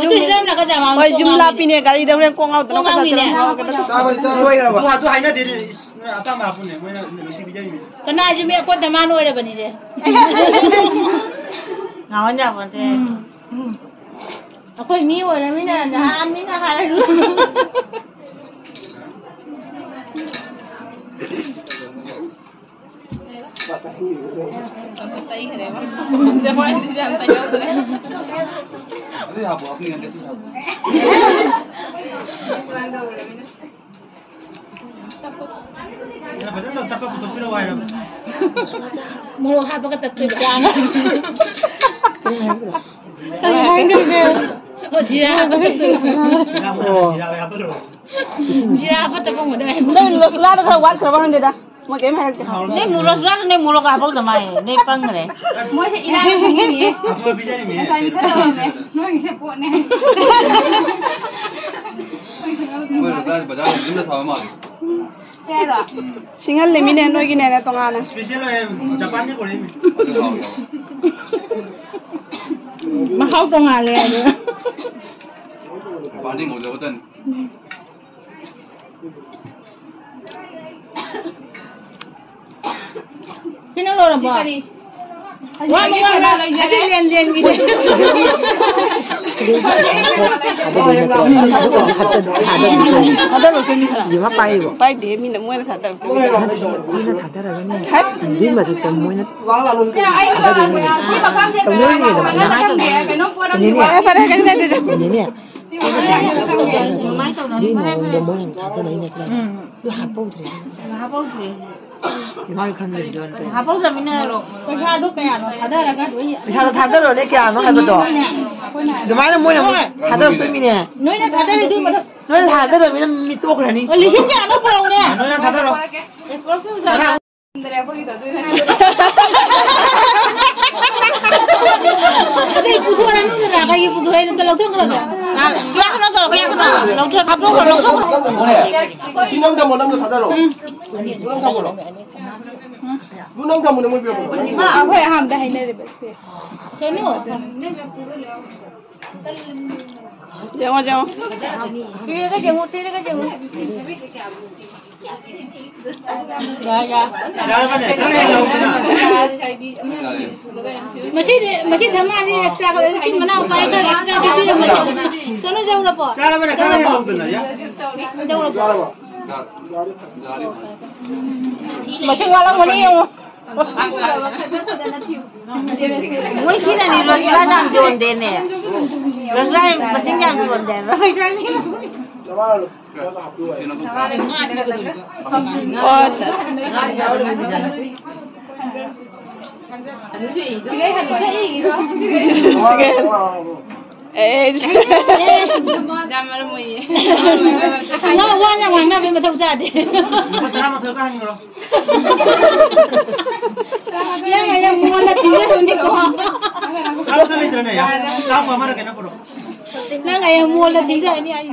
ꯑꯗꯨ ꯏꯔꯝꯅ ꯈꯔ ꯌꯥꯝ ꯍꯣꯏ, ꯌꯨꯝ ꯂꯥꯞꯄꯤꯅꯦ, ꯒꯥꯔꯤꯗ ꯍꯣꯔꯦꯟ ꯀꯣꯛ ꯉꯥꯎꯗꯅ ꯀꯣꯛ ꯉꯥꯎꯅꯤꯅꯦ꯫ ꯆꯥꯕꯗꯤ ꯆꯥꯕ꯫ ꯂꯣꯏꯈ꯭ꯔꯕ? ꯑꯗꯨ, ꯑꯗꯨ ꯍꯥꯏꯅꯗꯦꯅꯦ꯫ ꯏꯁ, ꯅꯣꯏ ꯑꯄꯥꯝꯕ ꯍꯥꯞꯄꯨꯅꯦ, ꯃꯣꯏꯅ ꯅꯨꯡꯁꯤꯕꯤꯖꯔꯤꯅꯦ꯫ ꯀꯅꯥꯁꯨ ꯃꯤ ꯑꯩꯈꯣꯏ ꯗꯃꯥꯟ ꯑꯣꯏꯔꯕꯅꯤꯁꯦ꯫ ꯉꯥꯎꯍꯟ ꯌꯥꯄꯣꯟꯇꯦ꯫ ꯎꯝ꯫ ꯑꯩꯈꯣꯏ ꯃꯤ ꯑꯣꯏꯔꯃꯤꯅ ꯅꯍꯥꯟ ꯃꯤꯅ ꯍꯥꯏꯔꯁꯨ꯫ ꯑꯗꯨ ꯇꯩꯈ꯭ꯔꯦꯕ꯫ ꯖꯃꯥꯏꯗꯨꯗꯤ ꯌꯥꯝ ꯇꯩꯍꯧꯗ꯭ꯔꯦ꯫ ꯑꯗꯨꯗꯤ ꯍꯥꯞꯄꯣ, ꯍꯥꯞꯅꯤꯡꯉꯗꯤ ꯑꯗꯨꯗꯤ ꯍꯥꯞꯄꯣ꯫ ꯐꯖꯅ ꯇꯞꯄ ꯄꯨꯊꯣꯛꯄꯤꯔꯛꯑꯣ ꯍꯥꯏꯔꯕ꯫ ꯃꯣꯔꯣꯛ ꯍꯥꯞꯄꯒ ꯇꯞꯇꯣꯏꯕ꯫ ꯀꯔꯤ ꯍꯥꯏꯈ꯭ꯔꯒꯦ? ꯑꯣ, ꯖꯤꯔꯥ ꯍꯥꯞꯄꯒ ꯇꯞꯇꯣꯏꯕ꯫ ꯖꯤꯔꯥ ꯍꯥꯞꯄ ꯇꯞꯄꯝꯒꯗꯕ꯫ ꯅꯪ ꯔꯣꯁꯒꯨꯂꯥꯗꯣ ꯈꯔ ꯋꯥꯠꯈ꯭ꯔꯕ ꯈꯪꯗꯦꯗ꯫ ꯃꯣꯏ ꯀꯩꯝ ꯍꯥꯏꯔꯛꯇꯦ꯫ ꯅꯣꯏ ꯃꯣꯔꯣꯛ ꯆꯥꯗ ꯅꯣꯏ ꯃꯣꯔꯣꯛꯀ ꯍꯥꯞꯍꯧꯗ ꯃꯥꯜꯂꯦ꯫ ꯅꯣꯏ ꯄꯪꯈ꯭ꯔꯦ꯫ ꯃꯣꯏꯁꯦ ꯏꯔꯥꯡ ꯈꯪꯉꯤꯅꯦ꯫ ꯑꯐꯕ ꯄꯤꯖꯔꯤꯃꯤ꯫ ꯉꯁꯥꯏ ꯃꯤꯊꯠ ꯇꯧꯔꯝꯃꯦ꯫ ꯅꯣꯏꯒꯤꯁꯦ ꯄꯣꯠꯅꯦ꯫ ꯃꯣꯏ ꯕꯖꯥꯔ ꯌꯨꯝꯗ ꯊꯥꯕ ꯃꯥꯜꯂꯦ꯫ ꯁꯦ ꯍꯥꯏꯔꯣ? ꯎꯝ꯫ ꯁꯤꯡꯍꯜꯂꯤꯃꯤꯅꯦ ꯅꯣꯏꯒꯤꯅꯦꯅ ꯇꯣꯉꯥꯟꯅ꯫ ꯏꯁꯄꯤꯁꯦꯜ ꯑꯣꯏꯌꯦ, ꯖꯄꯥꯟꯗꯩ ꯄꯨꯔꯛꯏꯃꯤ꯫ ꯑꯗꯨ ꯍꯥꯎꯋꯤ, ꯍꯥꯎꯋꯤ꯫ ꯃꯍꯥꯎ ꯇꯣꯉꯥꯜꯂꯦ ꯑꯗꯨ꯫ ꯖꯄꯥꯟꯗꯩ ꯉꯧꯖꯕ ꯇꯟ꯫ ꯁꯤꯅ ꯂꯣꯏꯔꯕꯣ? ꯀꯔꯤ? ꯋꯥ ꯃꯉꯥ ꯍꯧꯖꯤꯛ ꯂꯦꯟ ꯂꯦꯟꯒꯤꯗꯤ꯫ ꯊꯥꯗꯔꯣ, ꯊꯥꯗꯔꯣ꯫ ꯌꯦꯡꯉꯣ, ꯄꯥꯏꯔꯤꯕꯣ? ꯄꯥꯏꯗꯦ, ꯃꯤꯅ, ꯃꯣꯏꯅ ꯊꯥꯗꯔꯛꯇꯣꯏꯅꯦ꯫ ꯅꯠꯇꯦ, ꯃꯤꯅ ꯊꯥꯗꯔꯒꯅꯦ꯫ ꯍꯠ! ꯑꯗꯨꯏ ꯃꯊꯛꯇ ꯃꯣꯏꯅ ꯁꯦ, ꯑꯩ ꯊꯥꯗꯣꯏꯅꯦ꯫ ꯁꯤ ꯃꯐꯝꯁꯦ ꯇꯧꯅꯔꯤꯉꯩꯗ ꯃꯣꯏꯅ ꯀꯩꯅꯣꯝ ꯄꯣꯔꯝꯅꯤ꯫ ꯏꯅꯦꯅꯦ꯫ ꯐꯔꯦ, ꯐꯔꯦ, ꯀꯩꯁꯨ ꯀꯥꯏꯗꯦꯗ꯫ ꯏꯅꯦꯅꯦ꯫ ꯁꯤ ꯃꯐꯝꯁꯦ ꯀꯩꯅꯣꯝ ꯇꯧꯅꯤ꯫ ꯑꯗꯨꯏ ꯃꯑꯣꯡꯗ ꯃꯣꯏꯅ ꯑꯃꯨꯛ ꯊꯥꯗꯔꯛꯏ ꯅꯠꯇ꯭ꯔꯥ? ꯎꯝ꯫ ꯑꯗꯨ ꯍꯥꯞꯄꯧꯗ꯭ꯔꯦ꯫ ꯍꯥꯞꯄꯧꯗ꯭ꯔꯦ꯫ ꯏꯃꯥꯅ ꯈꯪꯗ꯭ꯔꯤꯗꯣ ꯑꯝꯇ꯫ ꯍꯥꯞꯄꯧꯗ꯭ꯔꯃꯤꯅ ꯄꯩꯁꯥꯗꯣ ꯀꯌꯥꯅꯣ ꯊꯥꯗꯔꯒ ꯂꯣꯏ ꯄꯩꯁꯥꯗꯣ ꯊꯥꯗꯔꯣꯅꯦ, ꯀꯌꯥꯅꯣ ꯍꯥꯏꯕꯗꯣ꯫ ꯑꯩꯈꯣꯏꯅ ꯑꯗꯨꯃꯥꯏꯅ ꯃꯣꯏꯅ ꯑꯃꯨꯛ ꯍꯣꯏ꯫ ꯊꯥꯗꯔꯛꯇꯣꯏꯃꯤꯅꯦ꯫ ꯅꯣꯏꯅ ꯊꯥꯗꯔꯤꯗꯨꯒꯤ ꯃꯊꯛ ꯅꯣꯏꯅ ꯊꯥꯗꯔꯃꯤꯅ ꯃꯤ ꯇꯣꯛꯈ꯭ꯔꯅꯤ꯫ ꯑꯣ, ꯂꯤꯁꯤꯡ ꯀꯌꯥꯅꯣ ꯄꯨꯔꯛꯎꯅꯦ꯫ ꯅꯣꯏꯅ ꯊꯥꯗꯔꯣ꯫ ꯑꯗꯨ ꯄꯨꯊꯣꯔꯛꯑꯅꯨꯗꯅ, ꯀꯩꯒꯤ ꯄꯨꯊꯣꯔꯛꯏꯅꯣ? ꯑꯝꯇ ꯂꯧꯊꯣꯛꯈ꯭ꯔꯣꯗ꯫ ꯌꯥꯈ꯭ꯔꯣ, ꯇꯧꯔꯣ, ꯌꯥꯈ꯭ꯔꯣ꯫ ꯂꯧꯊꯣꯛ, ꯍꯥꯞꯇꯣꯛꯈ꯭ꯔꯣ, ꯂꯧꯊꯣꯛꯈ꯭ꯔꯣ꯫ ꯁꯤ ꯅꯪ ꯊꯝꯃꯣ, ꯅꯪꯅ ꯊꯥꯗꯔꯣ꯫ ꯅꯪ ꯊꯝꯃꯣ꯫ ꯑꯗꯨ ꯅꯪ ꯊꯝꯃꯣ, ꯅꯪ ꯑꯣꯏꯕꯤꯔꯝꯃꯣ꯫ ꯑꯩꯈꯣꯏ ꯑꯍꯥꯟꯕꯗ ꯍꯥꯏꯅꯔꯤꯕ ꯁꯦ꯫ ꯁꯣꯅꯨ꯫ ꯌꯦꯡꯉꯣ, ꯌꯦꯡꯉꯣ꯫ ꯊꯤꯔꯒ ꯌꯦꯡꯉꯣ, ꯊꯤꯔꯒ ꯌꯦꯡꯉꯣ꯫ ꯌꯥ, ꯌꯥ꯫ ꯃꯁꯤꯗꯤ, ꯃꯁꯤ ꯙꯔꯃꯥꯅꯤ extra ꯈꯔ, ꯁꯤ ꯃꯅꯥꯎ ꯄꯥꯏ ꯈꯔ extra ꯄꯤꯕꯤꯔꯝꯃꯣ꯫ ꯁꯣꯅꯨ ꯌꯧꯔꯕꯣ? ꯆꯥꯔꯕꯅꯦ, ꯈꯔ ꯍꯦꯟꯅ ꯂꯧꯗꯅ, ꯌꯥ꯫ ꯌꯧꯔꯕꯣ? ꯃꯁꯤꯡ ꯋꯥꯠꯂꯝꯒꯅꯤ ꯌꯦꯡꯉꯣ꯫ ꯃꯣꯏ ꯁꯤꯅꯅꯤ ꯔꯣꯁꯤꯕꯥ ꯌꯥꯝ ꯌꯣꯟꯗꯦꯅꯦ꯫ ꯔꯣꯁꯤꯕꯥ ꯃꯁꯤꯡ ꯌꯥꯝ ꯌꯣꯟꯗꯦ ꯍꯥꯏꯕ꯫ ꯄꯩꯁꯥꯅꯤ꯫ ꯑꯦ꯫ ꯌꯥꯝ ꯃꯔꯝ ꯑꯣꯏꯌꯦ꯫ ꯋꯥ, ꯋꯥ ꯌꯥꯝ ꯉꯥꯡꯅꯕꯩ ꯃꯊꯧ ꯇꯥꯗꯦ꯫ ꯂꯨꯄꯥ ꯇꯔꯥꯃꯥꯊꯣꯏ ꯈꯛ ꯍꯟꯈ꯭ꯔꯣ꯫ ꯅꯪ ꯍꯌꯦꯡ ꯃꯣꯜꯗ ꯊꯤꯡꯒꯗꯧꯅꯤꯀꯣ꯫ ꯇꯔꯥꯃꯥꯊꯣꯏ ꯂꯩꯇ꯭ꯔꯅꯦ, ꯌꯥꯝ ꯆꯥꯝꯃ ꯑꯃꯔ ꯀꯩꯅꯣ ꯄꯨꯔꯛꯑꯣ꯫ ꯅꯪ ꯍꯌꯦꯡ ꯃꯣꯜꯗ ꯊꯤꯡꯒꯅꯤ ꯑꯩ꯫